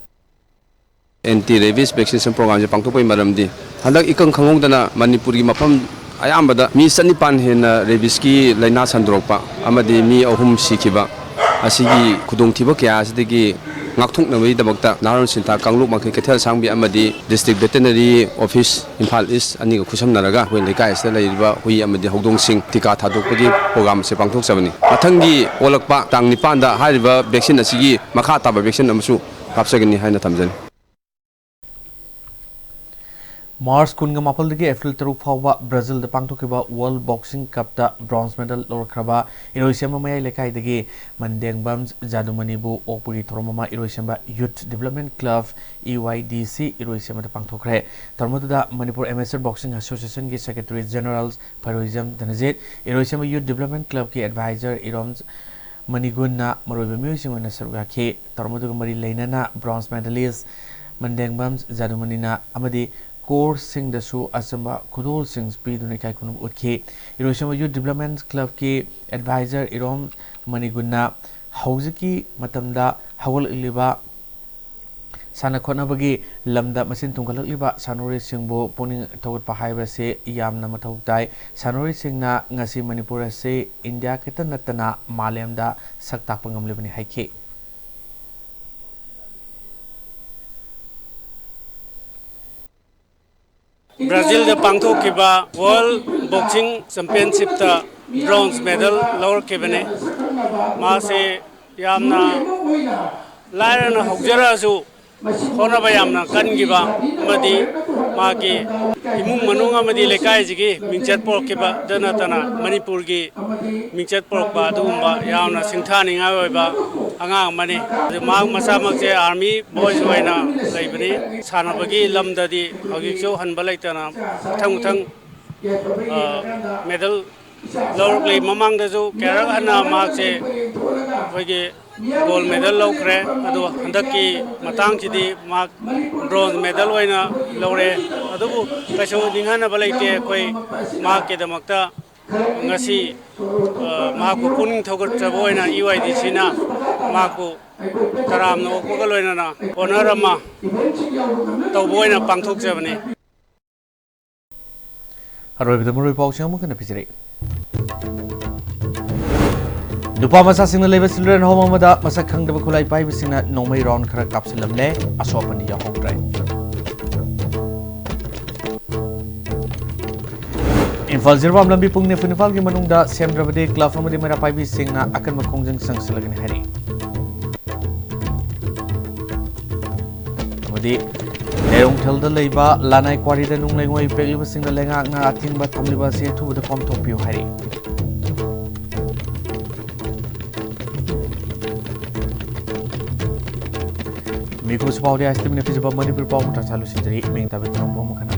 ꯑꯦꯟꯇꯤ ꯔꯦꯕꯤꯁ ꯚꯦꯛꯁꯤꯅꯦꯁꯟ ꯄ꯭ꯔꯣꯒ꯭ꯔꯥꯝꯁꯦ ꯄꯥꯡꯊꯣꯛꯄꯒꯤ ꯃꯔꯝꯗꯤ, ꯍꯟꯗꯛ ꯏꯀꯪ ꯈꯪꯍꯧꯗꯅ ꯃꯅꯤꯄꯨꯔꯒꯤ ꯃꯐꯝ ꯑꯌꯥꯝꯕꯗ ꯃꯤ ꯆꯅꯤꯄꯥꯟ ꯍꯦꯟꯅ ꯔꯦꯕꯤꯁꯀꯤ ꯂꯥꯏꯅꯥ ꯁꯟꯗꯣꯔꯛꯄ ꯑꯃꯗꯤ ꯃꯤ ꯑꯍꯨꯝ ꯁꯤꯈꯤꯕ ꯑꯁꯤꯒꯤ ꯈꯨꯗꯣꯡꯊꯤꯕ ꯀꯌꯥ ꯑꯁꯤꯗꯒꯤ ꯉꯥꯛꯊꯣꯛꯅꯕꯒꯤꯗꯃꯛꯇ ꯅꯍꯥꯔꯣꯜ ꯁꯤꯟꯊꯥ ꯀꯥꯡꯂꯨꯞ ꯃꯥꯏꯀꯩ ꯀꯩꯊꯦꯜ ꯑꯁꯥꯡꯕꯤ ꯑꯃꯗꯤ ꯗꯤꯁꯇ꯭ꯔꯤꯛ ꯚꯦꯇꯦꯅꯔꯤ ꯑꯣꯐꯤꯁ ꯏꯝꯐꯥꯜ ꯏꯁ ꯑꯅꯤꯒ ꯈꯨꯠꯁꯝꯅꯔꯒ ꯑꯩꯈꯣꯏ ꯂꯩꯀꯥꯏ ꯑꯁꯤꯗ ꯂꯩꯔꯤꯕ ꯍꯨꯏ ꯑꯃꯗꯤ ꯍꯧꯗꯣꯡꯁꯤꯡ ꯇꯤꯀꯥ ꯊꯥꯗꯣꯛꯄꯒꯤ ꯄ꯭ꯔꯣꯒ꯭ꯔꯥꯝ ꯑꯁꯤ ꯄꯥꯡꯊꯣꯛꯆꯕꯅꯤ꯫ ꯃꯊꯪꯒꯤ ꯑꯣꯜꯂꯛꯄ ꯇꯥꯡ ꯅꯤꯄꯥꯟꯗ ꯍꯥꯏꯔꯤꯕ ꯚꯦꯛꯁꯤꯟ ꯑꯁꯤꯒꯤ ꯃꯈꯥ ꯇꯥꯕ ꯚꯦꯛꯁꯤꯟ ꯑꯃꯁꯨ ꯀꯥꯞꯆꯒꯅꯤ ꯍꯥꯏꯅ ꯊꯝꯖꯔꯤ꯫ ꯃꯥꯔꯆ ꯀꯨꯟꯒ ꯃꯥꯄꯜꯗꯒꯤ ꯑꯦꯄ꯭ꯔꯤꯜ ꯇꯔꯨꯛ ꯐꯥꯎꯕ ꯕ꯭ꯔꯥꯖꯤꯜꯗ ꯄꯥꯡꯊꯣꯛꯈꯤꯕ ꯋꯥꯔꯜ ꯕꯣꯛꯁꯤꯡ ꯀꯞꯇ ꯕ꯭ꯔꯣꯟꯖ ꯃꯦꯗꯜ ꯂꯧꯔꯛꯈ꯭ꯔꯕ ꯏꯔꯣꯏꯁꯦꯝꯕ ꯃꯌꯥꯏ ꯂꯩꯀꯥꯏꯗꯒꯤ ꯃꯟꯗꯦꯡꯕꯝ ꯖꯥꯗꯨꯃꯅꯤꯕꯨ ꯑꯣꯛꯄꯒꯤ ꯊꯧꯔꯝ ꯑꯃ Iroisemba youth development club, E Y D C, ꯏꯔꯣꯏꯁꯦꯝꯕꯗ ꯄꯥꯡꯊꯣꯛꯈ꯭ꯔꯦ꯫ ꯊꯧꯔꯝ ꯑꯗꯨꯗ ꯃꯅꯤꯄꯨꯔ ꯑꯦꯃꯦꯆꯔ ꯕꯣꯛꯁꯤꯡ ꯑꯦꯁꯣꯁꯤꯌꯦꯁꯟꯒꯤ secretary general Pheiroijam Dhanajit, Iroisemba youth development ꯀ꯭ꯂꯕꯀꯤ ꯑꯦꯗꯚꯥꯏꯖꯔ ꯏꯔꯣꯝ ꯃꯅꯤꯒꯨꯟꯅ ꯃꯔꯨꯑꯣꯏꯕ ꯃꯤꯑꯣꯏꯁꯤꯡ ꯑꯣꯏꯅ ꯁꯔꯨꯛ ꯌꯥꯈꯤ꯫ ꯊꯧꯔꯝ ꯑꯗꯨꯒ ꯃꯔꯤ ꯂꯩꯅꯅ ꯕ꯭ꯔꯣꯟꯖ ꯃꯦꯗꯥꯂꯤꯁ ꯃꯟꯗꯦꯡꯕꯝ ꯖꯥꯗꯨꯃꯅꯤꯅ ꯑꯃꯗꯤ ꯀꯣꯔꯁꯁꯤꯡꯗꯁꯨ ꯑꯆꯨꯝꯕ ꯈꯨꯗꯣꯜꯁꯤꯡ ꯄꯤꯗꯨꯅ ꯏꯀꯥꯏ ꯈꯨꯝꯅꯕ ꯎꯠꯈꯤ꯫ ꯏꯔꯣꯏꯁꯦꯝꯕ ꯌꯨꯊ ꯗꯤꯕ꯭ꯂꯞꯃꯦꯟ ꯀ꯭ꯂꯕꯀꯤ ꯑꯦꯗꯚꯥꯏꯖꯔ ꯏꯔꯣꯝ ꯃꯅꯤꯒꯨꯟꯅ ꯍꯧꯖꯤꯛꯀꯤ ꯃꯇꯝꯗ ꯍꯧꯒꯠꯂꯛꯂꯤꯕ ꯁꯥꯟꯅ ꯈꯣꯠꯅꯕꯒꯤ ꯂꯝꯗ ꯃꯁꯤꯡ ꯊꯨꯡꯒꯠꯂꯛꯂꯤꯕ ꯁꯥꯟꯅꯔꯣꯏꯁꯤꯡꯕꯨ ꯄꯨꯛꯅꯤꯡ ꯊꯧꯒꯠꯄ ꯍꯥꯏꯕꯁꯤ ꯌꯥꯝꯅ ꯃꯊꯧ ꯇꯥꯏ꯫ ꯁꯥꯟꯅꯔꯣꯏꯁꯤꯡꯅ ꯉꯁꯤ ꯃꯅꯤꯄꯨꯔ ꯑꯁꯤ ꯏꯟꯗꯤꯌꯥ ꯈꯛꯇ ꯅꯠꯇꯅ ꯃꯥꯂꯦꯝꯗ ꯁꯛ ꯇꯥꯛꯄ ꯉꯝꯂꯤꯕꯅꯤ ꯍꯥꯏꯈꯤ꯫ ꯕ꯭ꯔꯥꯖꯤꯜꯗ ꯄꯥꯡꯊꯣꯛꯈꯤꯕ World Boxing Championshipꯇ bronze medal ꯂꯧꯔꯛꯈꯤꯕꯅꯤ꯫ ꯃꯥꯁꯦ ꯌꯥꯝꯅ ꯂꯥꯏꯔꯅ ꯍꯧꯖꯔꯛꯑꯁꯨ, ꯍꯣꯠꯅꯕ ꯌꯥꯝꯅ ꯀꯟꯈꯤꯕ ꯑꯃꯗꯤ ꯃꯥꯒꯤ ꯏꯃꯨꯡ ꯃꯅꯨꯡ ꯑꯃꯗꯤ ꯂꯩꯀꯥꯏꯁꯤꯒꯤ ꯃꯤꯡꯆꯠ ꯄꯨꯔꯛꯈꯤꯕꯗ ꯅꯠꯇꯅ ꯃꯅꯤꯄꯨꯔꯒꯤ ꯃꯤꯡꯆꯠ ꯄꯨꯔꯛꯄ ꯑꯗꯨꯒꯨꯝꯕ ꯌꯥꯝꯅ ꯁꯤꯡꯊꯥꯅꯤꯡꯉꯥꯏ ꯑꯣꯏꯕ ꯑꯉꯥꯡ ꯑꯃꯅꯤ꯫ ꯑꯗꯨ ꯃꯍꯥꯛ ꯃꯁꯥꯃꯛꯁꯦ army boy ꯑꯣꯏꯅ ꯂꯩꯕꯅꯤ꯫ ꯁꯥꯟꯅꯕꯒꯤ ꯂꯝꯗꯗꯤ ꯍꯧꯖꯤꯛꯁꯨ ꯍꯟꯕ ꯂꯩꯇꯅ ꯃꯊꯪ ꯃꯊꯪ, ꯑ, medal ꯂꯧꯔꯛꯂꯤ꯫ ꯃꯃꯥꯡꯗꯁꯨ ꯀꯌꯥꯔꯛ ꯍꯟꯅ ꯃꯍꯥꯛꯁꯦ ꯑꯩꯈꯣꯏꯒꯤ gold medal ꯂꯧꯈ꯭ꯔꯦ꯫ ꯑꯗꯣ ꯍꯟꯗꯛꯀꯤ ꯃꯇꯥꯡꯁꯤꯗꯤ ꯃꯍꯥꯛ bronze medal ꯑꯣꯏꯅ ꯂꯧꯔꯦ꯫ ꯑꯗꯨꯕꯨ ꯀꯩꯁꯨ ꯅꯤꯡꯍꯟꯅꯕ ꯂꯩꯇꯦ꯫ ꯑꯩꯈꯣꯏ ꯃꯍꯥꯛꯀꯤꯗꯃꯛꯇ ꯉꯁꯤ, ꯑ, ꯃꯍꯥꯛꯄꯨ ꯄꯨꯛꯅꯤꯡ ꯊꯧꯒꯠꯆꯕ ꯑꯣꯏꯅ E Y D Cꯅ ꯃꯍꯥꯛꯄꯨ ꯇꯔꯥꯝꯅ ꯑꯣꯛꯄꯒ ꯂꯣꯏꯅꯅ honor ꯑꯃ ꯇꯧꯕ ꯑꯣꯏꯅ ꯄꯥꯡꯊꯣꯛꯆꯕꯅꯤ꯫ ꯑꯔꯣꯏꯕꯗ ꯃꯔꯨꯑꯣꯏꯕ ꯄꯥꯎꯁꯤꯡ ꯑꯃꯨꯛ ꯍꯟꯅ ꯄꯤꯖꯔꯤ꯫ ꯅꯨꯄꯥ ꯃꯆꯥꯁꯤꯡꯅ ꯂꯩꯕ children home ꯑꯃꯗ ꯃꯁꯛ ꯈꯪꯗꯕ ꯈꯨꯠꯂꯥꯏ ꯄꯥꯏꯕꯁꯤꯡꯅ ꯅꯣꯡꯃꯩ round ꯈꯔ ꯀꯥꯞꯁꯤꯜꯂꯝꯂꯦ꯫ ꯑꯁꯣꯛ ꯑꯄꯟꯗꯤ ꯌꯥꯎꯍꯧꯗ꯭ꯔꯦ꯫ ꯏꯝꯐꯥꯜ ꯖꯤꯔꯤꯕꯥꯝ ꯂꯝꯕꯤ ꯄꯨꯡ ꯅꯤꯐꯨ ꯅꯤꯄꯥꯜꯒꯤ ꯃꯅꯨꯡꯗ ꯁꯦꯝꯗ꯭ꯔꯕꯗꯤ club ꯑꯃꯗꯤ ꯃꯩꯔꯥ ꯄꯥꯏꯕꯤꯁꯤꯡꯅ ꯑꯀꯟꯕ ꯈꯣꯡꯖꯪ ꯆꯪꯁꯤꯜꯂꯒꯅꯤ ꯍꯥꯏꯔꯤ꯫ ꯑꯃꯗꯤ ꯂꯩꯔꯣꯡꯊꯦꯜꯗ ꯂꯩꯕ ꯂꯥꯅꯥꯏ quarryꯗ ꯅꯨꯡ ꯂꯩꯉꯣꯏ ꯄꯦꯛꯂꯤꯕꯁꯤꯡꯅ ꯂꯩꯉꯥꯛꯅ ꯑꯊꯤꯡꯕ ꯊꯝꯂꯤꯕ ꯑꯁꯤ ꯑꯊꯨꯕꯗ ꯀꯣꯝꯊꯣꯛꯄꯤꯌꯨ ꯍꯥꯏꯔꯤ꯫ ꯃꯤꯈꯨꯁꯤ ꯄꯥꯎꯗꯤ ꯑꯥꯏ ꯑꯦꯁ ꯇꯤ ꯚꯤꯅ ꯄꯤꯖꯕ ꯃꯅꯤꯄꯨꯔ ꯄꯥꯎ ꯃꯇꯥꯡ ꯂꯣꯏꯁꯤꯟꯖꯔꯤ꯫ ꯃꯤꯡ ꯇꯥꯕ ꯇꯔꯥꯝꯕꯨ ꯑꯃꯨꯛ ꯍꯟꯅ